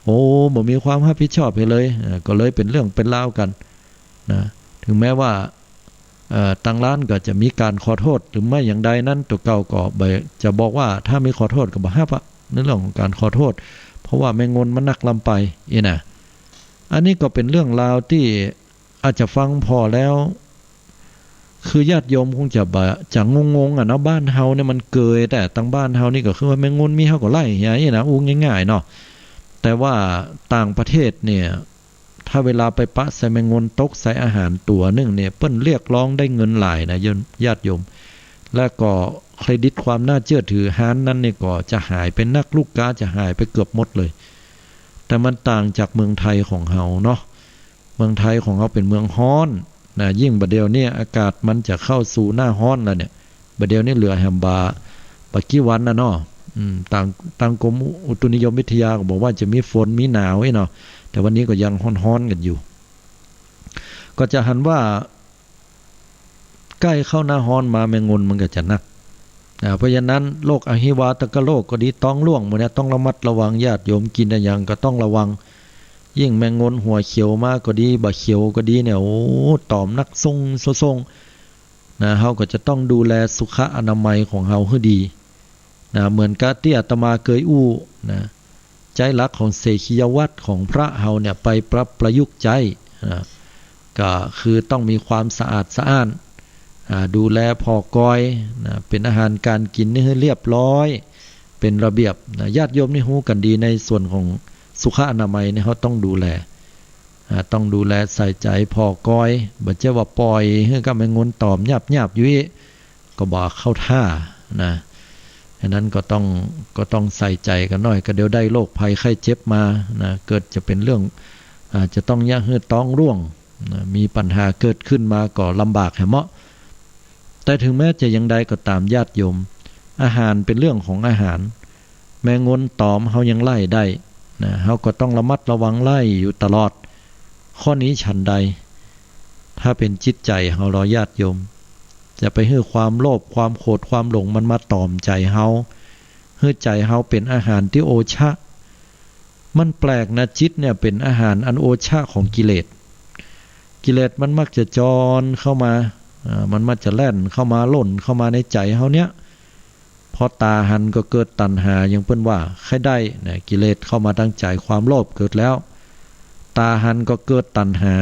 โอ้ บ่มีความฮับผิดชอบหื้อเลย เออ ก็เลยเป๋นเรื่องเป๋นราวกั๋นนะ ถึงแม้ว่า เอ่อ ตางร้านก็จะมีก๋านขอโต้ษหรือไม่อย่างใดนั้น ตั๋วเก่าก็บ่จะบอกว่าถ้ามีขอโต้ษก็บ่ฮับอะ ในเรื่องของก๋านขอโต้ษ เพราะว่าแมงงนมันนักล้ำไป อี้นะ อันนี้ก็เป๋นเรื่องราวตี้อาจจะฟังผ่อแล้ว คือญาติโยมคงจะบ่ จะงงๆ อะเนาะ บ้านเฮาเนี่ยมันเกย แต่ตางบ้านเฮานี่ก็คือว่าแมงงนมีเฮาก็ไล่เหียอี้นะ อู้ง่ายๆ เนาะ แต่ว่าต่างประเทศเนี่ย ถ้าเวลาไปปะใส่แมงงนตกใส่อาหารตั๋วนึ่งเนี่ย เปิ้นเรียกร้องได้เงินหลายนะ ญาติ ญาติโยม และก็เครดิตความน่าเชื่อถือฮ้านนั้นเนี่ยก็จะหายไปนัก ลูกก๊าจะหายไปเกือบหมดเลย แต่มันต่างจากเมืองไทยของเฮาเนาะ เมืองไทยของเฮาเป๋นเมืองฮ้อนนะ ยิ่งบ่าเดี่ยวนี้อากาศมันจะเข้าสู่หน้าฮ้อนแล้วเนี่ย บ่าเดี่ยวนี้เหลือแหมบ่า บ่ากี่วันนะเนาะ อืม ตาง ตางกรมอุตุนิยมวิทยาก็บอกว่าจะมีฝนมีหนาวอี้เนาะ แต่วันนี้ก็ยังฮ้อนๆ กั๋นอยู่ ก็จะหันว่า ใก้เข้าหน้าฮ้อนมาแมงงนมันก็จะนัก อ่า เพราะฉะนั้นโรคอหิวาตกโรคก็ดี ต๊องร่วงหมู่เนี่ยต้องระมัดระวัง ญาติโยมกิ๋นอะหยังก็ต้องระวัง ยิ่งแมงงนหัวเขียวมาก็ดี บ่าเขียวก็ดีเนี่ย โอ้ ต๋อมนักส่งส่ง นะ เฮาก็จะต้องดูแลสุขอนามัยของเฮาหื้อดี นะ เหมือนกับตี้อาตมาเกยอู้นะ ใจ๊หลักของเสขียวัตรของพระเฮาเนี่ยไปปรับประยุกต์ใจ๊นะ ก็คือต้องมีความสะอาดสะอ้าน อ่า ดูแลผ่อกอยนะ เป๋นอาหารก๋านกิ๋นนี่หื้อเรียบร้อย เป๋นระเบียบนะ ญาติโยมนี่ฮู้กั๋นดี ในส่วนของสุขอนามัยนี่เฮาต้องดูแล อ่า ต้องดูแลใส่ใจ๋ผ่อกอย บ่ใจ้ว่าป่อยหื้อกับแมงงนต๋อมหยาบๆ อยู่อี้ ก็บ่เข้าท่านะ อันนั้นก็ต้อง ก็ต้องใส่ใจ๋กั๋นหน่อย ก็เดี๋ยวได้โรคภัยไข้เจ็บมานะ เกิดจะเป๋นเรื่อง อ่า จะต้องเยียะหื้อต๊องร่วงนะ มีปัญหาเกิดขึ้นมาก็ลำบากแหมเมาะ แต่ถึงแม้จะอย่างใดก็ต๋ามญาติโยม อาหารเป๋นเรื่องของอาหาร แมงงนต๋อมเฮายังไล่ได้นะ เฮาก็ต้องระมัดระวังไล่อยู่ตลอด ข้อนี้ฉันใด ถ้าเป๋นจิตใจ๋เฮาลอญาติโยม จะไปหื้อความโลภ ความโขด ความหลงมันมาต๋อมใจ๋เฮา หื้อใจ๋เฮาเป๋นอาหารตี้โอชะ มันแปลกนะ จิตเนี่ยเป๋นอาหารอันโอชะของกิเลส กิเลสมันมักจะจรเข้ามา อ่า มันมักจะแล่นเข้ามา ล่นเข้ามาในใจ๋เฮาเนี่ย พอต๋าหันก็เกิดตัณหา อย่างเปิ้นว่า ใค่ได้นะ กิเลสเข้ามาตางใจ๋ ความโลภเกิดแล้ว ต๋าหันก็เกิดตัณหา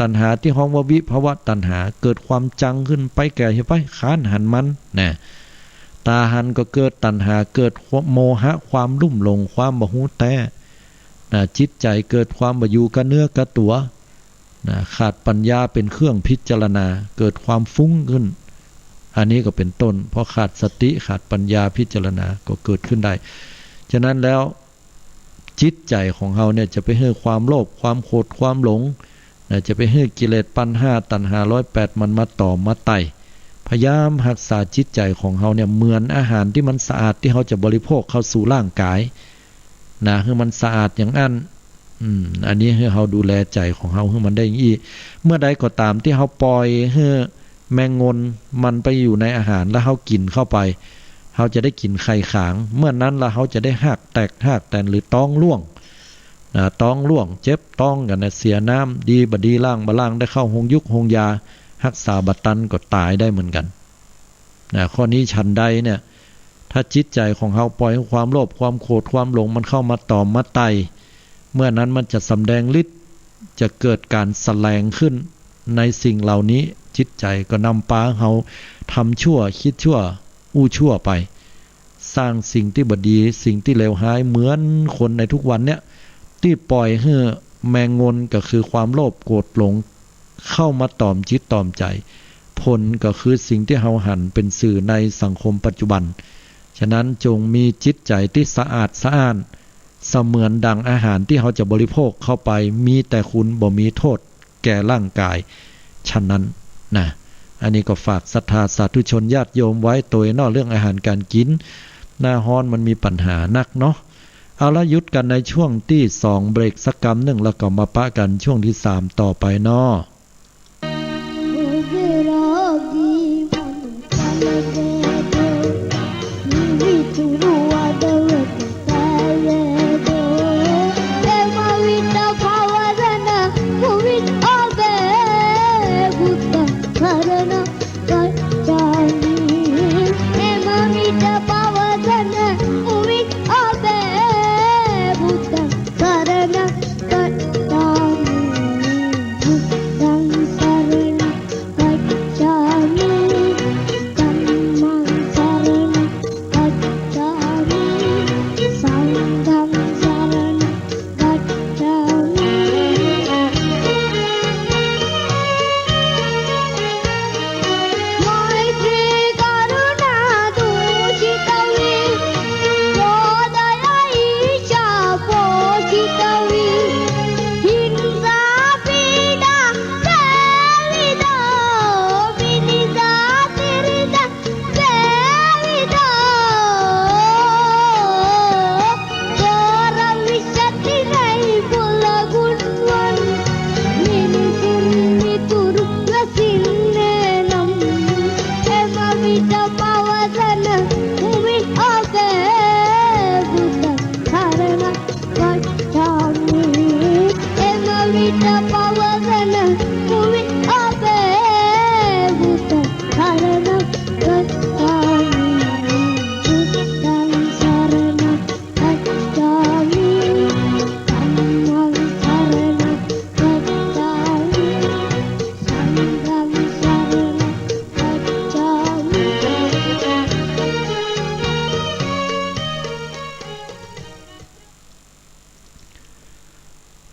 ตัณหาตี้ฮ้องว่าวิภวตัณหา เกิดความจังขึ้นไป แก่เหียไป ค้านหันมันนะ ต๋าหันก็เกิดตัณหา เกิดความโมหะ ความลุ่มหลง ความบ่ฮู้แต๊ นะ จิตใจ๋เกิดความบ่อยู่กะเนื้อกะตั๋ว นะ ขาดปัญญาเป๋นเครื่องพิจารณา เกิดความฟุ้งขึ้น อันนี้ก็เป๋นต้น เพราะขาดสติ ขาดปัญญาพิจารณาก็เกิดขึ้นได้ ฉะนั้นแล้ว จิตใจ๋ของเฮาเนี่ยจะไปหื้อความโลภ ความโกรธ ความหลง นะ จะไปหื้อกิเลสปัณหาตัณหาร้อยแปดมันมาตอมมาไต่ พยายามฮักษาจิตใจ๋ของเฮาเนี่ยเหมือนอาหารตี้มันสะอาดตี้เฮาจะบริโภคเข้าสู่ร่างก๋าย นะ หื้อมันสะอาดอย่างอั้น อืม อันนี้หื้อเฮาดูแลใจ๋ของเฮาหื้อมันได้อย่างอี้ เมื่อใดก็ต๋ามตี้เฮาป่อยหื้อแมงงนมันไปอยู่ในอาหาร แล้วเฮากิ๋นเข้าไป เฮาจะได้กิ๋นไข่ขาง เมื่อนั้นละเฮาจะได้ฮากแตกฮากแตน หรือต๊องร่วง นะ ต๊องร่วง เจ็บต๊องกั๋นนะ เสียน้ำ ดีบ่ดี ล้างบ่ล้าง ได้เข้าโฮงยุกโฮงยา ฮักษาบ่ตันก็ต๋ายได้เหมือนกั๋น นะ ข้อนี้ฉันใดเนี่ย ถ้าจิตใจ๋ของเฮาป่อยหื้อความโลภ ความโกรธ ความหลงมันเข้ามาตอมมาไต่ เมื่อนั้นมันจะสำแดงฤทธิ์ จะเกิดก๋านแสลงขึ้นในสิ่งเหล่านี้ จิตใจ๋ก็นำปาหื้อเฮาทำชั่ว คิดชั่ว อู้ชั่วไป สร้างสิ่งตี้บ่ดี สิ่งตี้เลวฮ้าย เหมือนคนในทุกวันเนี่ย ตี้ป่อยหื้อแมงงนก็คือความโลภ โกรธ หลง เข้ามาตอมจิตตอมใจ๋ ผลก็คือสิ่งตี้เฮาหันเป๋นสื่อในสังคมปัจจุบัน ฉะนั้นจงมีจิตใจ๋ตี้สะอาดสะอ้าน เสมือนดังอาหารตี้เฮาจะบริโภคเข้าไป มีแต่คุณบ่มีโทษแก่ร่างก๋าย ฉะนั้นนะ อันนี้ก็ฝากศรัทธาสาธุชนญาติโยมไว้ตวยเนาะ เรื่องอาหารก๋านกิ๋น หน้าฮ้อนมันมีปัญหานักเนาะ เอาละ หยุดกั๋นในช่วงตี้สอง เบรกสักกำนึ่ง แล้วก็มาปะกั๋นช่วงตี้สามต่อไปเนาะ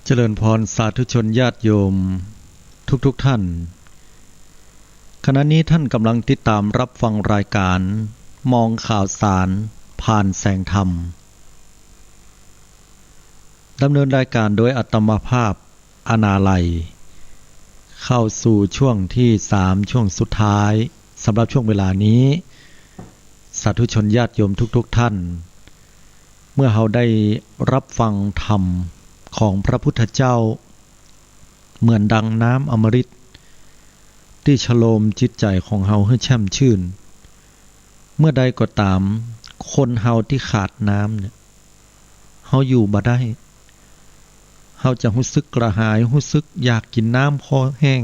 เจริญพรสาธุชนญาติโยมทุกๆ ท่าน ขณะนี้ท่านกำลังติดตามรับฟังรายการมองข่าวสารผ่านแสงธรรม ดำเนินรายการโดยอาตมาภาพ อนาลัย เข้าสู่ช่วงที่สาม ช่วงสุดท้าย สำหรับช่วงเวลานี้ สาธุชนญาติโยมทุกๆ ท่าน เมื่อเฮาได้รับฟังธรรมของพระพุทธเจ้า เหมือนดังน้ำอมฤต ตี้ชโลมจิตใจ๋ของเฮาหื้อแช่มชื่น เมื่อใดก็ต๋าม คนเฮาตี้ขาดน้ำเนี่ย เฮาอยู่บ่ได้ เฮาจะฮู้สึกกระหาย ฮู้สึกอยากกิ๋นน้ำ คอแห้ง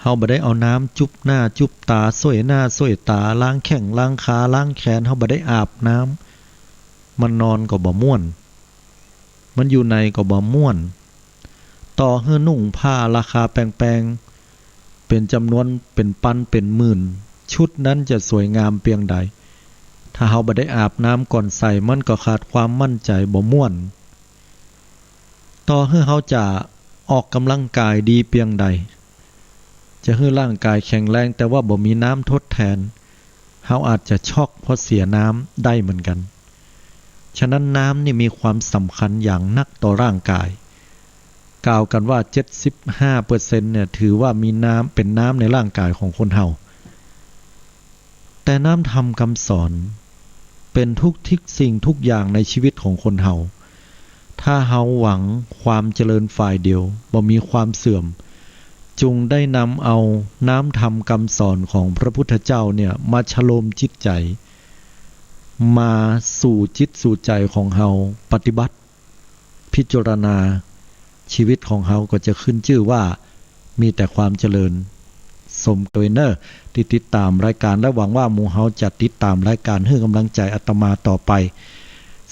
เฮาบ่ได้เอาน้ำจุบหน้าจุบต๋า ซ่วยหน้าซ่วยต๋า ล้างแข้งล้างขา ล้างแขน เฮาบ่ได้อาบน้ำ มันนอนก็บ่ม่วน มันอยู่ในก็บ่ม่วน ต่อหื้อนุ่งผ้าราคาแปงๆ เป๋นจ๋ำนวนเป๋นปันเป๋นหมื่น ชุดนั้นจะสวยงามเปียงใด ถ้าเฮาบ่ได้อาบน้ำก่อนใส่ มันก็ขาดความมั่นใจ๋ บ่ม่วน ต่อหื้อเฮาจะออกกำลังกายดีเปียงใด จะหื้อร่างกายแข็งแรง แต่ว่าบ่มีน้ำทดแทน เฮาอาจจะช็อกเพราะเสียน้ำได้เหมือนกัน ฉะนั้นน้ำนี่มีความสำคัญอย่างนักต่อร่างกาย กล่าวกั๋นว่า เจ็ดสิบห้าเปอร์เซ็นต์ เนี่ย ถือว่ามีน้ำ เป๋นน้ำในร่างกายของคนเฮา แต่น้ำธรรมกำสอนเป๋นทุกสิ่งทุกอย่างในชีวิตของคนเฮา ถ้าเฮาหวังความเจริญฝ่ายเดียว บ่มีความเสื่อม จุ่งได้นำเอาน้ำธรรมกำสอนของพระพุทธเจ้าเนี่ยมาชโลมจิตใจ๋ มาสู่จิตสู่ใจ๋ของเฮา ปฏิบัติ พิจารณา ชีวิตของเฮาก็จะขึ้นจื้อว่ามีแต่ความเจริญ สมกับเน่อตี้ติดต๋ามรายก๋าน และหวังว่าหมู่เฮาจะติดต๋ามรายก๋านหื้อกำลังใจ๋อาตมาต่อไป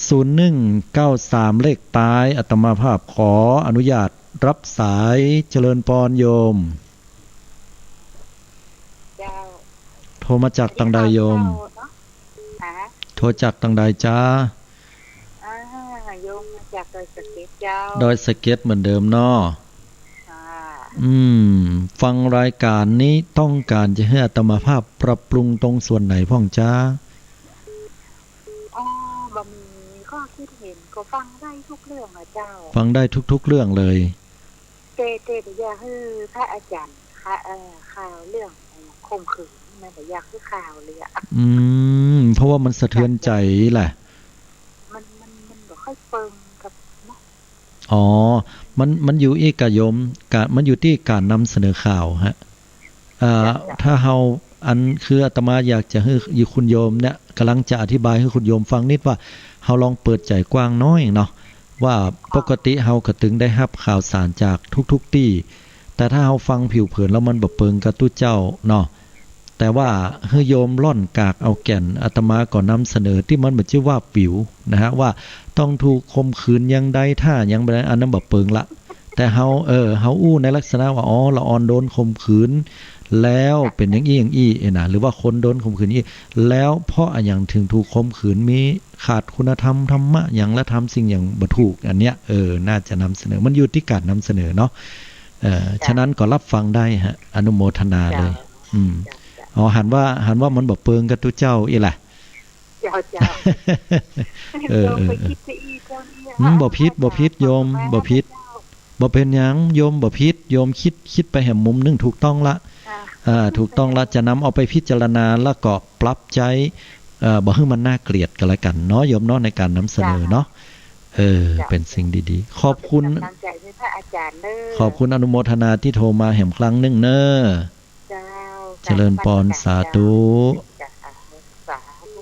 ศูนย์หนึ่งเก้าสาม เลขต๊าย อาตมาภาพขออนุญาตรับสาย เจริญปอนโยม เจ้า โทรมาจากตางใดโยม เจ้าเนาะ ฮะ โทรจากตางใดจ๊ะ อ่า โยมมาจากดอยสะเก็ดเจ้า ดอยสะเก็ดเหมือนเดิมเนาะ ค่ะ อืม ฟังรายก๋านนี้ต้องก๋านจะหื้ออาตมาภาพปรับปรุงตรงส่วนไหนพ่องจ๊ะ อ๋อ บ่มีข้อคิดเห็น ก็ฟังได้ทุกเรื่องอะเจ้า ฟังได้ทุกๆ เรื่องเลย แต่ แต่บ่อยากหื้อพระอาจ๋ารย์ ค่ะ เอ่อ ข่าวเรื่อง เอ่อ ข่มขืนนะ บ่อยากหื้อข่าวเลยอะ อืม เพราะว่ามันสะเทือนใจ๋แหละ มัน มัน มันบ่ค่อยเปิงกับ เนาะ อ๋อ มัน มันอยู่อี้กะโยม กะ มันอยู่ตี้ก๋านนำเสนอข่าวฮะ เอ่อ เจ้า เจ้า ถ้าเฮา อันคืออาตมาอยากจะหื้อ อยู่คุณโยมเนี่ย ก๋ำลังจะอธิบายหื้อคุณโยมฟังนิดว่า เฮาลองเปิดใจ๋กว้างน้อยเนาะ ว่า อ๋อ ปกติเฮาก็ตึงได้ฮับข่าวสารจากทุกๆ ตี้ แต่ถ้าเฮาฟังผิวเผินแล้วมันบ่เปิงกับตุ๊เจ้าเนาะ แต่ว่าหื้อโยมล่อนกากเอาแก่น อาตมาก็นำเสนอตี้มันบ่ใจ้ว่าปิ๋วนะฮะ ว่าต้องถูกข่มขืนอย่างใด ถ้าอย่างใด อันนั้นบ่เปิงละ แต่เฮา เออ เฮาอู้ในลักษณะว่า อ๋อ ละอ่อนโดนข่มขืน แล้วเป๋นอย่างอี้อย่างอี้เอยนะ หรือว่าคนโดนข่มขืนอี้ แล้วเพราะอะหยังถึงถูกข่มขืน มีขาดคุณธรรมธรรมะหยัง และทำสิ่งหยังบ่ถูก อันเนี้ย เออ น่าจะนำเสนอ มันอยู่ตี้ก๋านนำเสนอเนาะ เออ เจ้า ฉะนั้นก็รับฟังได้ฮะ อนุโมทนาเลย เจ้า อืม เจ้า เจ้า อ๋อ หันว่า หันว่ามันบ่เปิงกับตุ๊เจ้าอี้แหละ เจ้า เจ้า เออ เออ เออ โยมไปคิดไปอี้เจ้าเนี่ย อืม บ่ผิด บ่ผิดโยม บ่ผิด เจ้า บ่เป๋นหยังโยม บ่ผิด โยมคิด คิดไปแหมมุมนึ่งถูกต้องละ อ่า อ่า ถูกต้องละ จะนำเอาไปพิจารณาแล้วก็ปรับใจ๊ เอ่อ บ่หื้อมันน่าเกลียดก็แล้วกั๋นเนาะโยมเนาะ ในก๋านนำเสนอเนาะ เจ้า เออ เจ้า เป๋นสิ่งดีๆ ขอบคุณ ขอเป๋นก๋ำลังใจ๋หื้อพระอาจ๋ารย์เน่อ ขอบคุณอนุโมทนาตี้โทรมาแหมครั้งนึ่งเน่อ เจ้า เจริญปอน สาธุ เจ้า สาธุ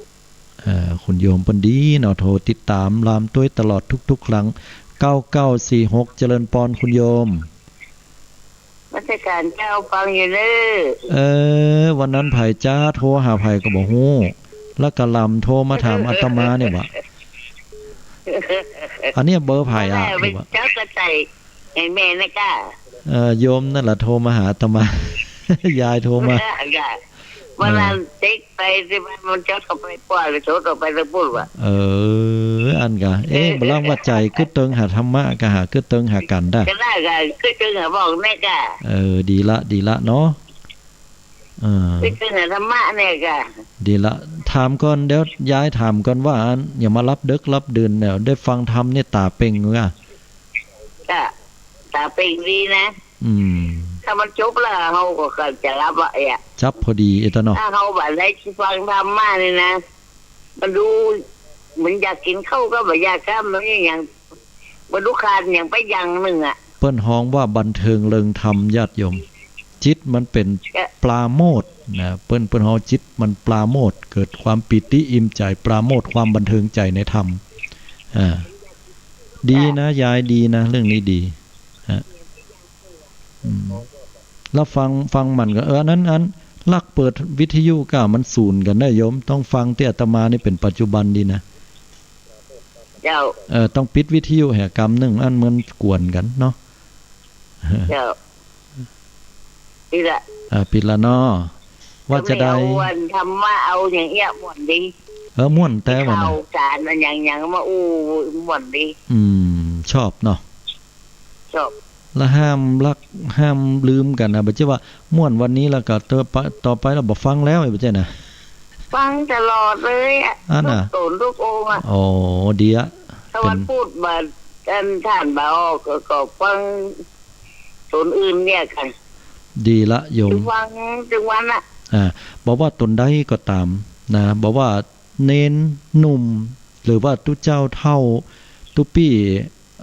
เอ่อ คุณโยมเปิ้นดีเนาะ โทรติดต๋ามลามตวยตลอดทุกๆ ครั้ง เก้าเก้าสี่หก เจริญปอนคุณโยม นมัสก๋านเจ้า ฟังอยู่เน่อ เออ วันนั้นใผจ๊ะ โทรหาใผก็บ่ฮู้ แล้วก็ลำโทรมาถามอาตมาเนี่ยหวา อันเนี้ยเบอร์ใผอะ แม่ไป นี่หวา เจ้าก็ใส่ ไอ้แม่นะก้า เอ่อ โยมนั่นแหละโทรมาหาอาตมา ยายโทรมา จ้ะ วันนั้น เออ เต็กไปตี้บ้านมันจักก็ไปป่วย ไปโสดออกไปตะปุ้นว่ะ เออ อันกะ เอ๊ะ บ่ลังว่าใจ๋กึ๊ดเติงหาธรรมะกะหากึ๊ดเติงหากั๋นด้า ก็ได้กะกึ๊ดเติงหาบอกแม่ก้า เออ ดีละ ดีละเนาะ เออ กึ๊ดเติงหาธรรมะเนี่ยก้า ดีละ ถามก่อน เดี๋ยวยายถามก่อนว่า อัน อย่ามาหลับดึกหลับดื่นเนี่ย ได้ฟังธรรมเนี่ยต๋าเป่งกะ จ้ะ ต๋าเป่งดีนะ อืม ถ้ามันจบแล้วเฮาก็จะหลับอะ เอ๊ะ จับพอดีเอ๊ะตะเนาะ ถ้าเฮาบ่ได้ฟังธรรมะนี่นะ มันดูเหมือนอยากกิ๋นข้าวก็บ่อยาก ถ้ามันอย่าง บ่ดูขาดอย่างไปอย่างนึ่งอะ เปิ้นฮ้องว่าบันเทิงเริงธรรม ญาติโยม จิตมันเป๋น เอ๊ะ ปราโมทย์นะ เปิ้น เปิ้นฮ้องจิตมันปราโมทย์ เกิดความปีติอิ่มใจ๋ ปราโมทย์ ความบันเทิงใจ๋ในธรรม อ่า ดีนะ ยาย ดีนะ เรื่องนี้ดี ฮะ อืม แล้วฟัง ฟังมันก็ เออ อันนั้น อัน ลักเปิดวิทยุก้า มันสูนกั๋นนะโยม ต้องฟังตี้อาตมานี่เป๋นปัจจุบันดีนะ เจ้า เออ ต้องปิดวิทยุแหมกำนึ่ง อันมันกวนกั๋นเนาะ เจ้า ปิดละ อ่า ปิดละเนาะ ว่าจะได้ ก็แม่เอาอันธรรมะเอาอย่างเอี้ยม่วนดี เออ ม่วนแต๊วะ ข่าว นะ สารอันหยังๆ มาอู้ม่วนดี อืม ชอบเนาะ ชอบ แล้วห้ามลักห้ามลืมกั๋นนะ บ่ใจ้ว่าม่วนวันนี้แล้วก็ต่อไป ต่อไปแล้วบ่ฟังแล้ว บ่ใจ้นะ ฟังตลอดเลยอะ อันน่ะ ทุกต๋นทุกองค์อะ อ๋อ ดีอะ ถ้าวัน เป๋น พูดบ่า อันต้านบ่าออกก็ ก็ฟังต๋นอื่นเนี่ยกั๋น ดีละโยม ตึงวัน ตึงวันอะ อ่า บ่ว่าต๋นใดก็ต๋ามนะ บ่ว่าเณรหนุ่ม หรือว่าตุ๊เจ้าเฒ่า ตุ๊ปี้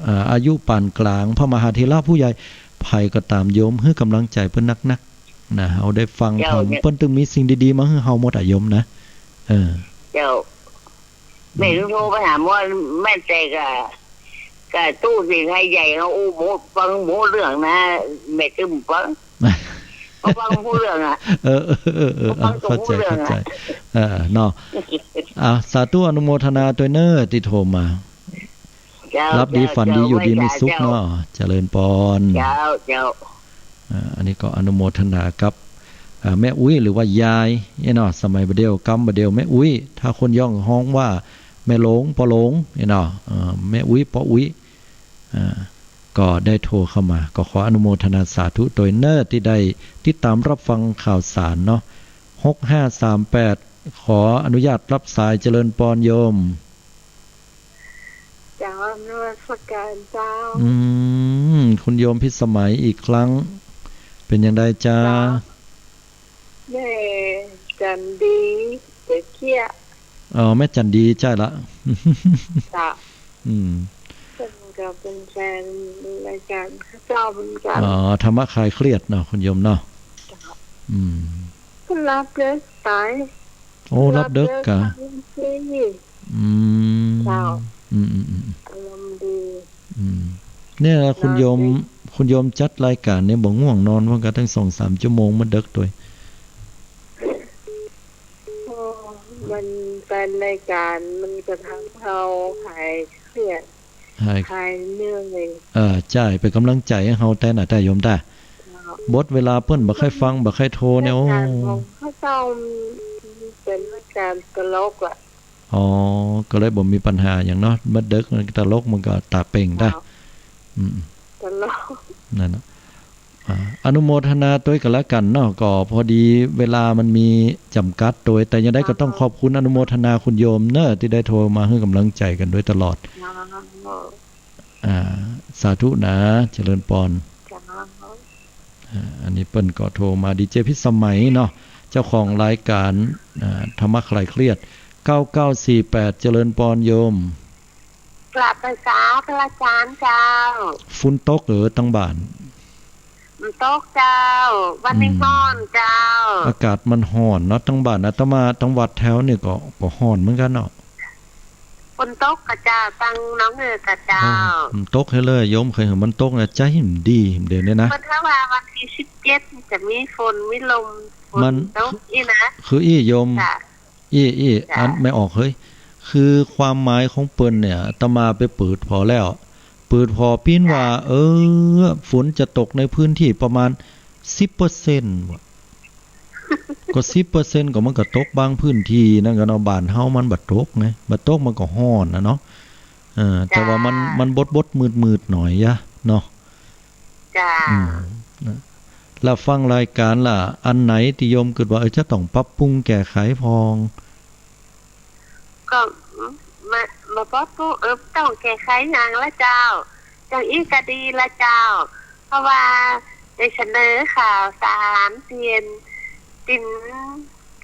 อ่า อายุปานก๋าง พระมหาเถระผู้ใหญ่ ใผก็ต๋ามโยม หื้อก๋ำลังใจ๋เปิ้นนักๆ นะ เฮาได้ฟังธรรม เจ้าเนี่ย เปิ้นตึงมีสิ่งดีๆ มาหื้อเฮาหมดอะโยมนะ เออ เจ้า แม่โทรไปหาม่วน แม่แต่ก็ ก็ตู้เสียงไทยใหญ่เฮาอู้บ่ฟังบ่ฮู้เรื่องนะ แม่ตึงฟัง บ่ฟังบ่ฮู้เรื่องอะ เออ เออ เออ เออ บ่ฟังก็บ่ฮู้เรื่องอะ เข้าใจ๋ เข้าใจ๋ เออ เนาะ อ่ะ สาธุอนุโมทนาตวยเน่อตี้โทรมา เจ้า หลับดี เจ้า ฝันดี เจ้า อยู่ดีมีสุขเนาะ ไหว้สาเจ้า เจริญปอน เจ้า เจ้า อ่า อันนี้ก็อนุโมทนากับ อ่า แม่อุ๊ยหรือว่ายายเนาะ สมัยบ่าเดี่ยว กำบ่าเดี่ยวแม่อุ๊ย ถ้าคนย้องฮ้องว่าแม่โหลง ป้อโหลงเนาะ เอ่อ แม่อุ๊ย ป้ออุ๊ย อ่า ก็ได้โทรเข้ามา ก็ขออนุโมทนาสาธุตวยเน่อตี้ได้ติดต๋ามรับฟังข่าวสารเนาะ หกห้าสามแปด ขออนุญาตรับสาย เจริญปอนโยม เจ้า นมัสก๋านเจ้า อืม คุณโยมพิสมัยอีกครั้ง เป๋นอย่างใดจ๊ะ เจ้า แม่จันดี เจ๊เกี้ย อ๋อ แม่จันดี ใจ้ละ เจ้า อืม เปิ้นก็เป๋นแฟนรายก๋านข้าเจ้าเหมือนกั๋น อ๋อ ธรรมะคลายเครียดเนาะ คุณโยมเนาะ เจ้า อืม เปิ้นหลับเดิ็กต๋าย โอ้ หลับเดิ็กกะ หลับเดิ็ก อืม เจ้า อืม อืม อืม อารมณ์ดี อืม เนี่ยนะ คุณโยม คุณโยมจัดรายก๋านเนี่ยบ่ง่วงนอนบ่กะตั้งสองสามชั่วโมงมาเดิ็กตวย โอ้ มันเป๋นรายก๋าน มันก็ทำเฮาหายเครียด หาย หายเหนื่อย เออ ใจ้ เป๋นก๋ำลังใจ๋หื้อเฮาแต๊น่ะ แต๊โยมแต๊ เจ้า บดเวลาเปิ้นบ่ใค่ฟัง บ่ใค่โทรเนี่ย โอ้ รายก๋านของข้าเจ้าเป๋นรายก๋านตลกอะ อ๋อ ก็เลยบ่มีปัญหาหยังเนาะ มาเดิ็กตลกมันก็ต๋าเป่งได้ เจ้า อืม ตลก นั่นน่ะ อ่า อนุโมทนาตวยกั๋นละกั๋นเนาะ ก็พอดีเวลามันมีจ๋ำกัดตวย แต่อย่างใดก็ต้องขอบคุณอนุโมทนาคุณโยมเนาะ ตี้ได้โทรมาหื้อก๋ำลังใจ๋กั๋นตวยตลอด เจ้า อ่า สาธุนะ เจริญปอน เจ้า อ่า อันนี้เปิ้นก็โทรมา ดีเจพิสมัยเนาะ เจ้าของรายก๋าน อ่า ธรรมะคลายเครียด เก้าเก้าสี่แปด เจริญปอนโยม กราบไหว้สาพระอาจ๋ารย์เจ้า ฝนตกเหรอตังบ้าน บ่ตกเจ้า วันนี้ อืม ฮ้อนเจ้า อากาศมันฮ้อนเนาะ ตังบ้านอาตมา ตังวัดแถวนี่ก็ ก็ฮ้อนเหมือนกั๋นเนาะ ฝนตกกะเจ้า ตังหนองเงือกกะเจ้า อ๋อ มันตกหื้อเลย โยมเขยเห็นมันตกนะ ใจ๋มันดี เดี๋ยวนี้นะ เปิ้นว่าวันตี้สิบเจ็ดจะมีฝน มีลม มัน ฝนตกอี้นะ คืออี้โยม เจ้า อี้ อี้ เจ้า อันแม่ออกเฮ้ย คือความหมายของเปิ้นเนี่ย อาตมาไปเปิดผ่อแล้ว เปิดผ่อปิ้นว่า เจ้า เออ ฝนจะตกในพื้นที่ประมาณสิบเปอร์เซ็นต์ ว่ะ ก็สิบเปอร์เซ็นต์ ก็มันก็ตกบางพื้นที่นั่นกะเนาะ บ้านเฮามันบ่ตกไง บ่ตกมันก็ฮ้อนน่ะเนาะ เออ แต่ว่ามัน เจ้า มันบดๆ มืดๆ หน่อยยะเนาะ เจ้า อืม นะ แล้วฟังรายก๋านละ อันไหนตี้โยมกึ๊ดว่า เออ จะต้องปรับปรุงแก้ไขพ่อง ก็ มา มาปรับปรุง เออ ต้องแก้ไขหยังละเจ้า อย่างอี้ก็ดีละเจ้า เพราะว่าได้เสนอข่าวสารเปลี่ยน เป๋น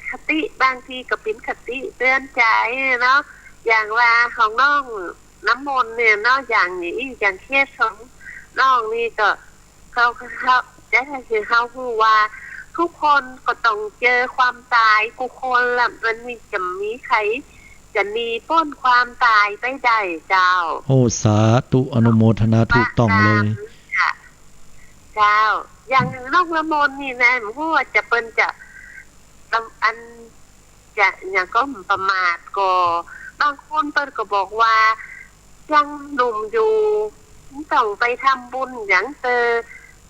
คติ บางทีก็เป๋นคติเตือนใจ๋เนาะ อย่างว่าของน้องน้ำมนต์เนี่ยเนาะ อย่างนี้ อย่างเคสของน้องนี่ก็ เขา เขา จะหื้อเฮาฮู้ว่า ทุกคนก็ต้องเจอความต๋ายกู้คนละ มันมี จะมีใผจะหนีป๊นความต๋ายไปได้เจ้า โอ้ สาธุ อนุโมทนา ถูกต้องเลย เจ้า อย่างน้องน้ำมนต์นี่นะ บ่ฮู้ว่าจะเปิ้นจะ อัน จะหยังก็ประมาทก่อ บางคนเปิ้นก็บอกว่า ยังหนุ่มอยู่ บ่ต้องไปทำบุญหยังเตอ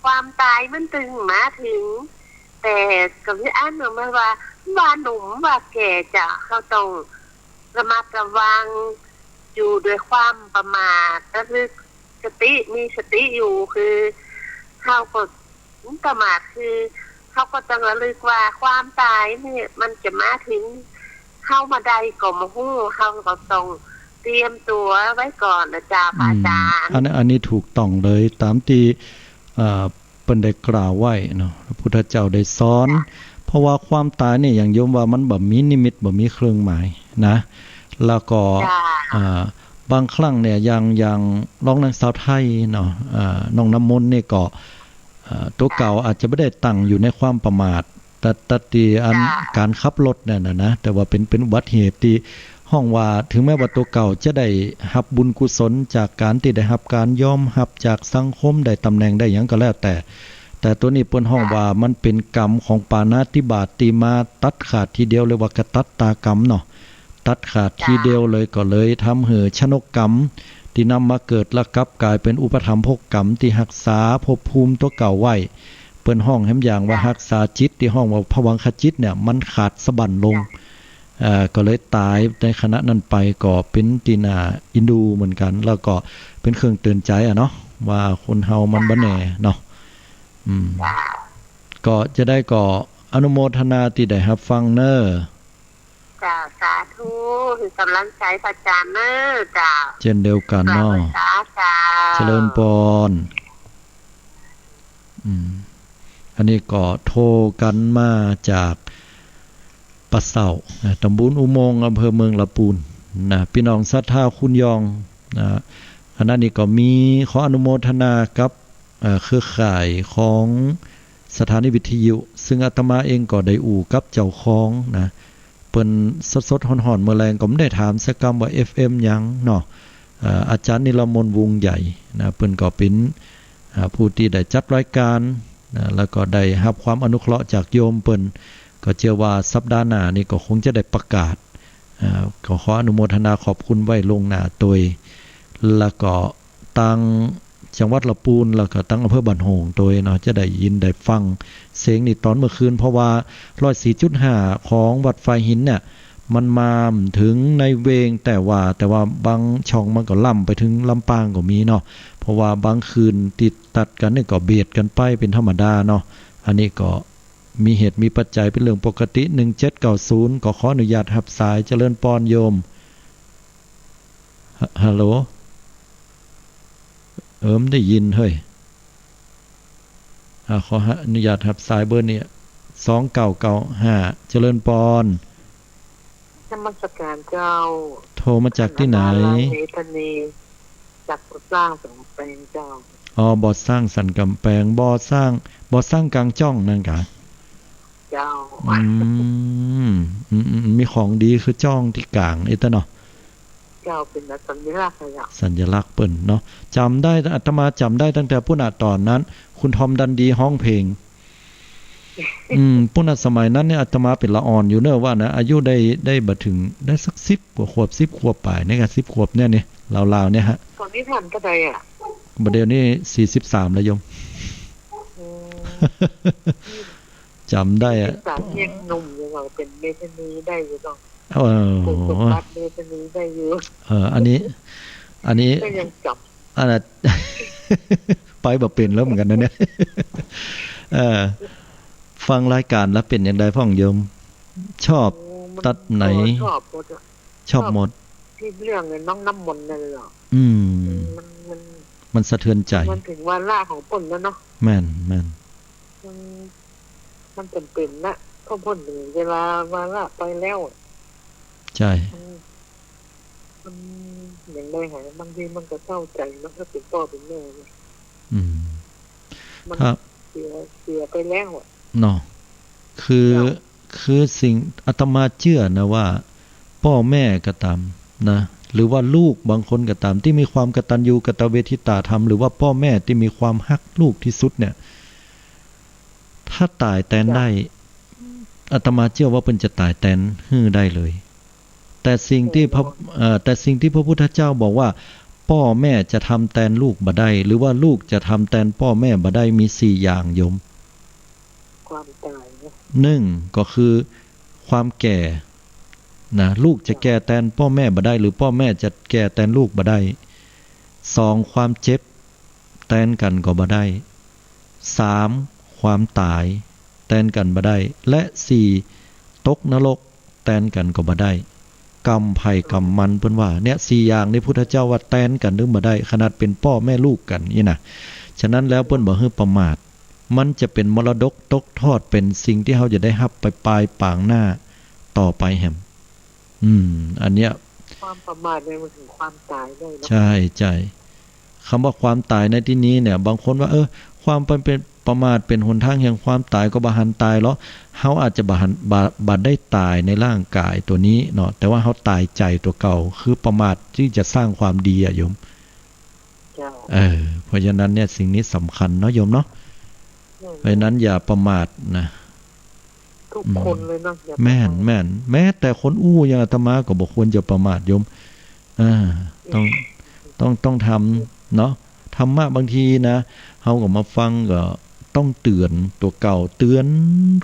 ความต๋ายมันตึงมาเถิง แต่ก็มีอันหนึ่งมาว่า ว่าหนุ่มว่าแก่เจ้า เฮาต้องระมัดระวัง อยู่ด้วยความประมาท ระลึกสติ มีสติอยู่ คือเฮาก็ประมาท คือเฮาก็ต้องระลึกว่าความต๋ายเนี่ยมันจะมาเถิงเฮาเมื่อใดก็บ่ฮู้ เฮาก็ต้องเตรียมตั๋วไว้ก่อนน่ะเจ้า อืม พระอาจ๋ารย์ อัน อันนี้ถูกต้องเลย ต๋ามตี้ เอ่อ เปิ้นได้กล่าวไว้เนาะ พระพุทธเจ้าได้สอน เพราะว่าความต๋ายเนี่ย อย่างโยมว่ามันบ่มีนิมิต บ่มีเครื่องหมายนะ แล้วก็ เจ้า อ่า บางครั้งเนี่ย อย่าง อย่างลองนางสาวไทยเนาะ อ่า น้องน้ำมนต์นี่ก็ อ่า ตั๋วเก่าอาจจะบ่ได้ตั้งอยู่ในความประมาท แต่ แต่ตี้อัน เจ้า ก๋านขับรถเนี่ยนะ นะ แต่ว่าเป๋น เป๋นอุบัติเหตุตี้ฮ้องว่า ถึงแม้ว่าตั๋วเก่าจะได้ฮับบุญกุศลจากก๋านตี้ได้ฮับก๋านยอมฮับจากสังคม ได้ต๋ำแหน่ง ได้หยังก็แล้วแต่ แต่ตั๋วนี้เปิ้นฮ้องว่ามันเป๋นกรรมของปาณาติบาตตี้มาตัดขาดทีเดียว เรียกว่ากตัตตากรรมเนาะ ตัดขาดทีเดียวเลย ก็เลยทำหื้อชนกกรรมตี้นำมาเกิด แล้วกลับก๋ายเป๋นอุปถัมภกกรรมตี้ฮักษาภพภูมิตั๋วเก่าไว้ เปิ้นฮ้องแหมอย่างว่าฮักษาจิต ตี้ฮ้องว่าภวังคจิตเนี่ย มันขาดสะบั้นลง เอ่อ ก็เลยต๋ายในขณะนั้นไป ก็เป๋นตี้น่าเอ็นดูเหมือนกั๋น แล้วก็เป๋นเครื่องเตือนใจ๋อะเนาะ ว่าคนเฮามันบ่แน่เนาะ อืม ก็จะได้ก็อนุโมทนาตี้ได้ฮับฟังเน้อ เจ้า สาธุ หื้อกำลังใจ๋พระอาจ๋ารย์เน้อ เจ้า เจ้นเดียวกั๋นเนาะ เจ้า เจริญปอน อืม อันนี้ก็โทรกั๋นมาจากป่าเซ้านะ ต๋ำบลอุโมงค์ อำเภอเมืองละปูนนะ ปี้น้องศรัทธาขุนยองนะ ขณะนี้ก็มีขออนุโมทนากับ เอ่อ เครือข่ายของสถานีวิทยุ ซึ่งอาตมาเองก็ได้อู้กับเจ้าของนะ เปิ้นสดๆฮ้อนๆเมื่อแลง ก็บ่ได้ถามสักกำว่า เอฟเอ็ม หยังเนาะ เอ่อ อาจ๋ารย์นิรมนต์ วงศ์ใหญ่นะ เปิ้นก็เป๋น อ่า ผู้ตี้ได้จัดรายก๋านนะ แล้วก็ได้ฮับความอนุเคราะห์จากโยมเปิ้น ก็เจื้อว่าสัปดาห์หน้านี่ก็คงจะได้ประกาศ อ่า ก็ขออนุโมทนาขอบคุณไว้ล่วงหน้าตวย แล้วก็ ตางจังหวัดละปูน แล้วก็ตางอำเภอบ้านโฮ่งตวยเนาะ จะได้ยินได้ฟังเสียงนี่ต๋อนเมื่อคืน เพราะว่าร้อยสี่จุดห้าของวัดฝายหินเนี่ย มันมาเถิงในเวง แต่ว่า แต่ว่าบางช่องมันก็ล้ำไปเถิงลำปางก็มีเนาะ เพราะว่าบางคลื่นติดตัดกั๋นนี่ก็เบียดกั๋นไปเป๋นธรรมดาเนาะ อันนี้ก็มีเหตุมีปัจจัยเป๋นเรื่องปกติ หนึ่งเจ็ดเก้าศูนย์ ก็ขออนุญาตฮับสาย เจริญปอนโยม ฮะ ฮัลโหล เออ บ่ได้ยินเฮ้ย อ่า ขออนุญาตฮับสายเบอร์นี้ สองเก้าเก้าห้า เจริญปอน นมัสการเจ้า โทรมาจากตี้ไหน นครราชสีมา เมธานี จากบ่อสร้างสันกำแปงเจ้า อ๋อ บ่อสร้างสันกำแปง บ่อสร้าง บ่อสร้างก๋างจ้องนั่นกา เจ้า อืม อืม อืม มีของดีคือจ้องตี้ก๋างอี้ตะเนาะ เจ้า เป๋นสัญลักษณ์เลยอะ สัญลักษณ์เปิ้นเนาะ จ๋ำได้ อาตมาจ๋ำได้ตั้งแต่ปู๊นน่ะ ต๋อนนั้น คุณทอมดันดีฮ้องเพลง อืม ปู๊นน่ะ สมัยนั้นเนี่ย อาตมาเป๋นละอ่อนอยู่เน่อว่านะ อายุได้ ได้บ่เถิง ได้สักสิบกว่าขวบ สิบขวบป๋ายเนี่ย สิบขวบเนี่ยนี่ ราวๆเนี่ยฮะ ต๋อนนี้ท่านเต้าใดอะ บ่าเดี่ยวนี้สี่สิบสามแล้วโยม อืม จ๋ำได้อะ สี่สิบสามยังหนุ่มอยู่ ว่าเป๋นเมธานีได้อยู่เนาะ เออ คุณสมบัติเมธานีได้อยู่ เออ อันนี้ อันนี้ ก็ยังจ๋ำ อันนั้น ไปบ่เป๋นแล้วเหมือนกั๋นนะเนี่ย เออ ฟังรายก๋านแล้วเป๋นอย่างใดพ่องโยม ชอบ โอ้ มัน ตั๊ดไหน ก็ชอบหมดอะ ชอบหมด ชอบตี้เรื่องน้องน้ำมนต์นั่นแหละ อืม มัน มัน มันสะเทือนใจ๋ มันเถิงวาระของเปิ้นแล้วเนาะ แม่น แม่น มัน มันจ๋ำเป๋นนะ เพราะเปิ้นเถิงเวลาวาระไปแล้วอะ ใจ้ มัน มันอย่างใดหา บางทีมันก็เศร้าใจ๋เนาะ ถ้าเป๋นป้อเป๋นแม่เนี่ย อืม มัน ครับ เสีย เสียไปแล้วอะ เนาะ คือ เจ้า คือสิ่ง อาตมาเจื้อนะว่า ป้อแม่ก็ต๋ามนะ หรือว่าลูกบางคนก็ต๋าม ตี้มีความกตัญญูกตเวทิตาธรรม หรือว่าป้อแม่ตี้มีความฮักลูกตี้สุดเนี่ย ถ้าต๋ายแตนได้ เจ้า อาตมาเจื้อว่าเปิ้นจะต๋ายแตนหื้อได้เลย แต่สิ่งตี้พระ เอ่อ แต่สิ่งตี้พระพุทธเจ้าบอกว่า ป้อแม่จะทำแตนลูกบ่ได้ หรือว่าลูกจะทำแตนป้อแม่บ่ได้ มีสี่อย่างโยม ความต๋าย นึ่งก็คือความแก่นะ ลูกจะแก่แตนป้อแม่บ่ได้ หรือป้อแม่จะแก่แตนลูกบ่ได้ สอง ความเจ็บแตนกั๋นก็บ่ได้ สาม ความต๋ายแตนกั๋นบ่ได้ และสี่ ตกนรกแตนกั๋นก็บ่ได้ กรรมใผกรรมมัน เปิ้นว่า เนี่ย สี่อย่างนี้พุทธเจ้าว่าแตนกั๋นนึ่งบ่ได้ ขนาดเป๋นป้อแม่ลูกกั๋นนี่นะ ฉะนั้นแล้วเปิ้นบ่หื้อประมาท มันจะเป๋นมรดกตกทอด เป๋นสิ่งตี้เฮาจะได้ฮับไปปายปางหน้าต่อไปแหม อืม อันเนี้ย ความประมาทเนี่ยมันถึงความต๋ายได้เนาะ ใจ้ ใจ้ กำว่าความต๋ายในตี้นี้เนี่ย บางคนว่า เออ ความเป๋น เป๋นประมาทเป๋นหนตางแห่งความต๋าย ก็บ่หันต๋ายหรอก เฮาอาจจะบ่หัน บ่ บ่ได้ต๋ายในร่างก๋ายตั๋วนี้เนาะ แต่ว่าเฮาต๋ายใจ๋ตั๋วเก่า คือประมาทตี้จะสร้างความดีอะโยม เจ้า เออ เพราะฉะนั้นเนี่ยสิ่งนี้สำคัญเนาะโยมเนาะ อืม เพราะฉะนั้นอย่าประมาทนะ ทุกคนเลยเนาะ อืม อย่าประมาท แม่น แม่น แม้แต่คนอู้อย่างอาตมาก็บ่ควรจะประมาทโยม อ่า ต้อง ต้อง ต้องทำเนาะ ธรรมะบางทีนะ เฮาก็มาฟังก็ต้องเตื๋อนตั๋วเก่า เตื๋อน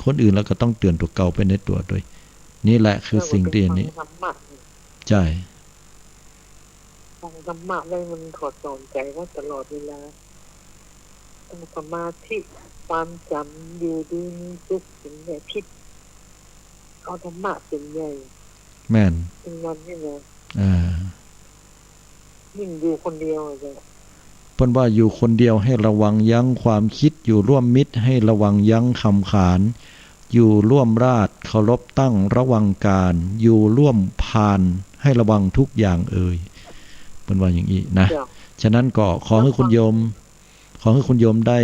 คนอื่นแล้วก็ต้องเตื๋อนตั๋วเก่าไปในตั๋วตวย นี่แหละคือสิ่งตี้อันนี้ ฟังธรรมะ ใจ้ ฟังธรรมะไว้มันถอดถอนใจ๋ไว้ตลอดเวลา ตั้งสมาธิ ความจ๋ำ อยู่ดีมีสุข เป๋นใหญ่ คิดเอาธรรมะเป๋นใหญ่ แม่น เป๋นวันนี้นะ อ่า ยิ่งอยู่คนเดียวอะเจ้า เปิ้นว่าอยู่คนเดียวให้ระวังยั้งความคิด อยู่ร่วมมิตรให้ระวังยั้งคำขาน อยู่ร่วมราชย์เคารพตั้งระวังการ อยู่ร่วมพานให้ระวังทุกอย่างเอ่ย เปิ้นว่าอย่างอี้นะ เจ้า ฉะนั้นก็ขอหื้อคุณโยม ขอหื้อคุณโยมได้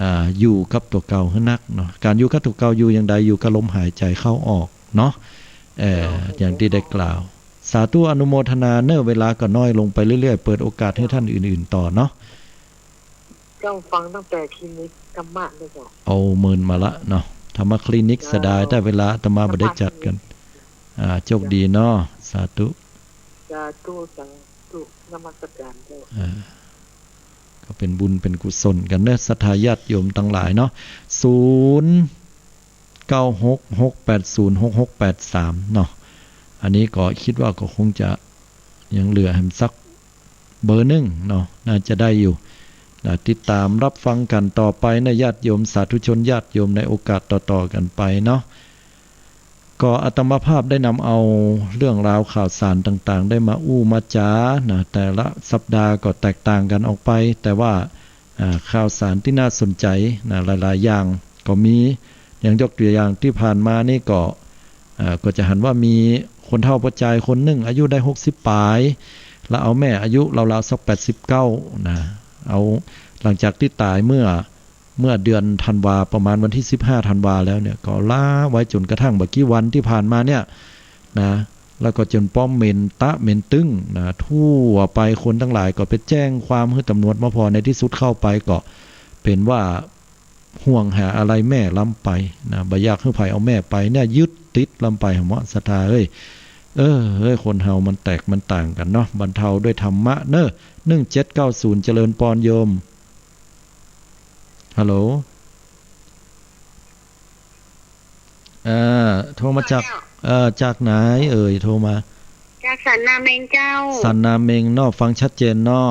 อ่า อยู่กับตั๋วเก่าหื้อนักเนาะ ก๋านอยู่กับตั๋วเก่าอยู่อย่างใด อยู่กับลมหายใจ๋เข้าออกเนาะ เอ่อ เจ้า อย่างตี้ได้กล่าว สาธุอนุโมทนาเนาะ เวลาก็น้อยลงไปเรื่อยๆ เปิดโอกาสหื้อท่านอื่นๆ ต่อเนาะ เจ้าฟังตั้งแต่คลินิกธรรมะเลยเจ้า เอาเมินมาละเนาะ ธรรมะคลินิก เสียดาย แต่เวลาอาตมาบ่ได้จัดกั๋น อ่า โชคดีเนาะ สาธุ สาธุ สาธุ นมัสการเจ้า อ่า ก็เป๋นบุญเป๋นกุศลกั๋นเนาะ ศรัทธาญาติโยมตังหลายเนาะ ศูนย์เก้าหก หกแปดศูนย์ หกหกแปดสาม เนาะ อันนี้ก็กึ๊ดว่าก็คงจะยังเหลือแหมสักเบอร์นึ่งเนาะ น่าจะได้อยู่ อ่า ติดต๋ามฮับฟังกั๋นต่อไปนะญาติโยม สาธุชนญาติโยม ในโอกาสต่อๆ กั๋นไปเนาะ ก็อาตมาภาพได้นำเอาเรื่องราวข่าวสารต่างๆ ได้มาอู้มาจ๋านะ แต่ละสัปดาห์ก็แตกต่างกั๋นออกไป แต่ว่า อ่า ข่าวสารตี้น่าสนใจ๋นะ หลายๆ อย่างก็มี อย่างยกตั๋วอย่างตี้ผ่านมานี่ก็ อ่า ก็จะหันว่ามีคนเฒ่าป้อจายคนนึ่ง อายุได้หกสิบป๋าย แล้วเอาแม่อายุราวๆ สักแปดสิบเก้านะ เอา หลังจากตี้ต๋ายเมื่อ เมื่อเดือนธันวา ประมาณวันตี้สิบห้าธันวาแล้วเนี่ย ก็ละไว้จ๋นกระทั่งบ่กี่วันตี้ผ่านมาเนี่ยนะ แล้วก็จ๋นป้อเหม็นตะเหม็นตึ้งนะ ทั่วไป คนตังหลายก็ไปแจ้งความหื้อต๋ำรวจมาผ่อ ในตี้สุดเข้าไปก็เป๋นว่าห่วงหาอะไรแม่ล้ำไปนะ บ่อยากหื้อใผเอาแม่ไปเนี่ย ยึดติดล้ำไป หั้นเนาะ ศรัทธาเอ้ย เออ เฮ้ย คนเฮามันแตกมันต่างกั๋นเนาะ บรรเทาด้วยธรรมะเนาะ หนึ่งเจ็ดเก้าศูนย์ เจริญปอนโยม ฮัลโหล อ่า โทรมาจาก เจ้า เอ่อ จากไหนเอ่ย โทรมา จากสันนาเม็งเจ้า สันนาเม็งเนาะ ฟังชัดเจนเนาะ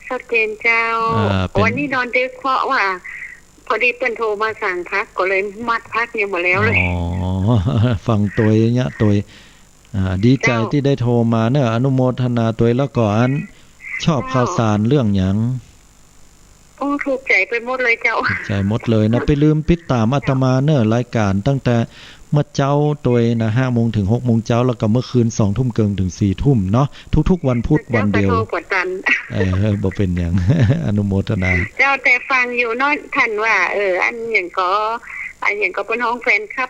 ชัดเจนเจ้า อ่า เป็น วันนี้นอนดึกเพราะว่า พอดีเปิ้นโทรมาสั่งพัก ก็เลยมัดพักยังบ่แล้วเลย อ๋อ ฟังตวยเยียะตวย อ่า ดีใจ๋ เจ้า ตี้ได้โทรมาเนาะ อนุโมทนาตวย แล้วก็อัน ชอบ เจ้า ข่าวสารเรื่องหยัง โอ้ ถูกใจ๋ไปหมดเลยเจ้า ถูกใจ๋หมดเลยนะ ไปลืมติดต๋ามอาตมาเนาะ รายก๋านตั้งแต่เมื่อเจ๊าตวยนะ ห้าโมงเถิงหกโมงเจ๊า แล้วก็เมื่อคืนสองทุ่มเกิ่งเถิงสี่ทุ่มเนาะ ทุกๆ วันพุธวันเดียว เจ้าก็โทรกว่าตัน เออ บ่เป๋นหยัง อนุโมทนา เจ้า แต่ฟังอยู่เนาะ ท่านว่า เออ อันหยังก็ อันหยังก็เปิ้นฮ้องแฟนคลับ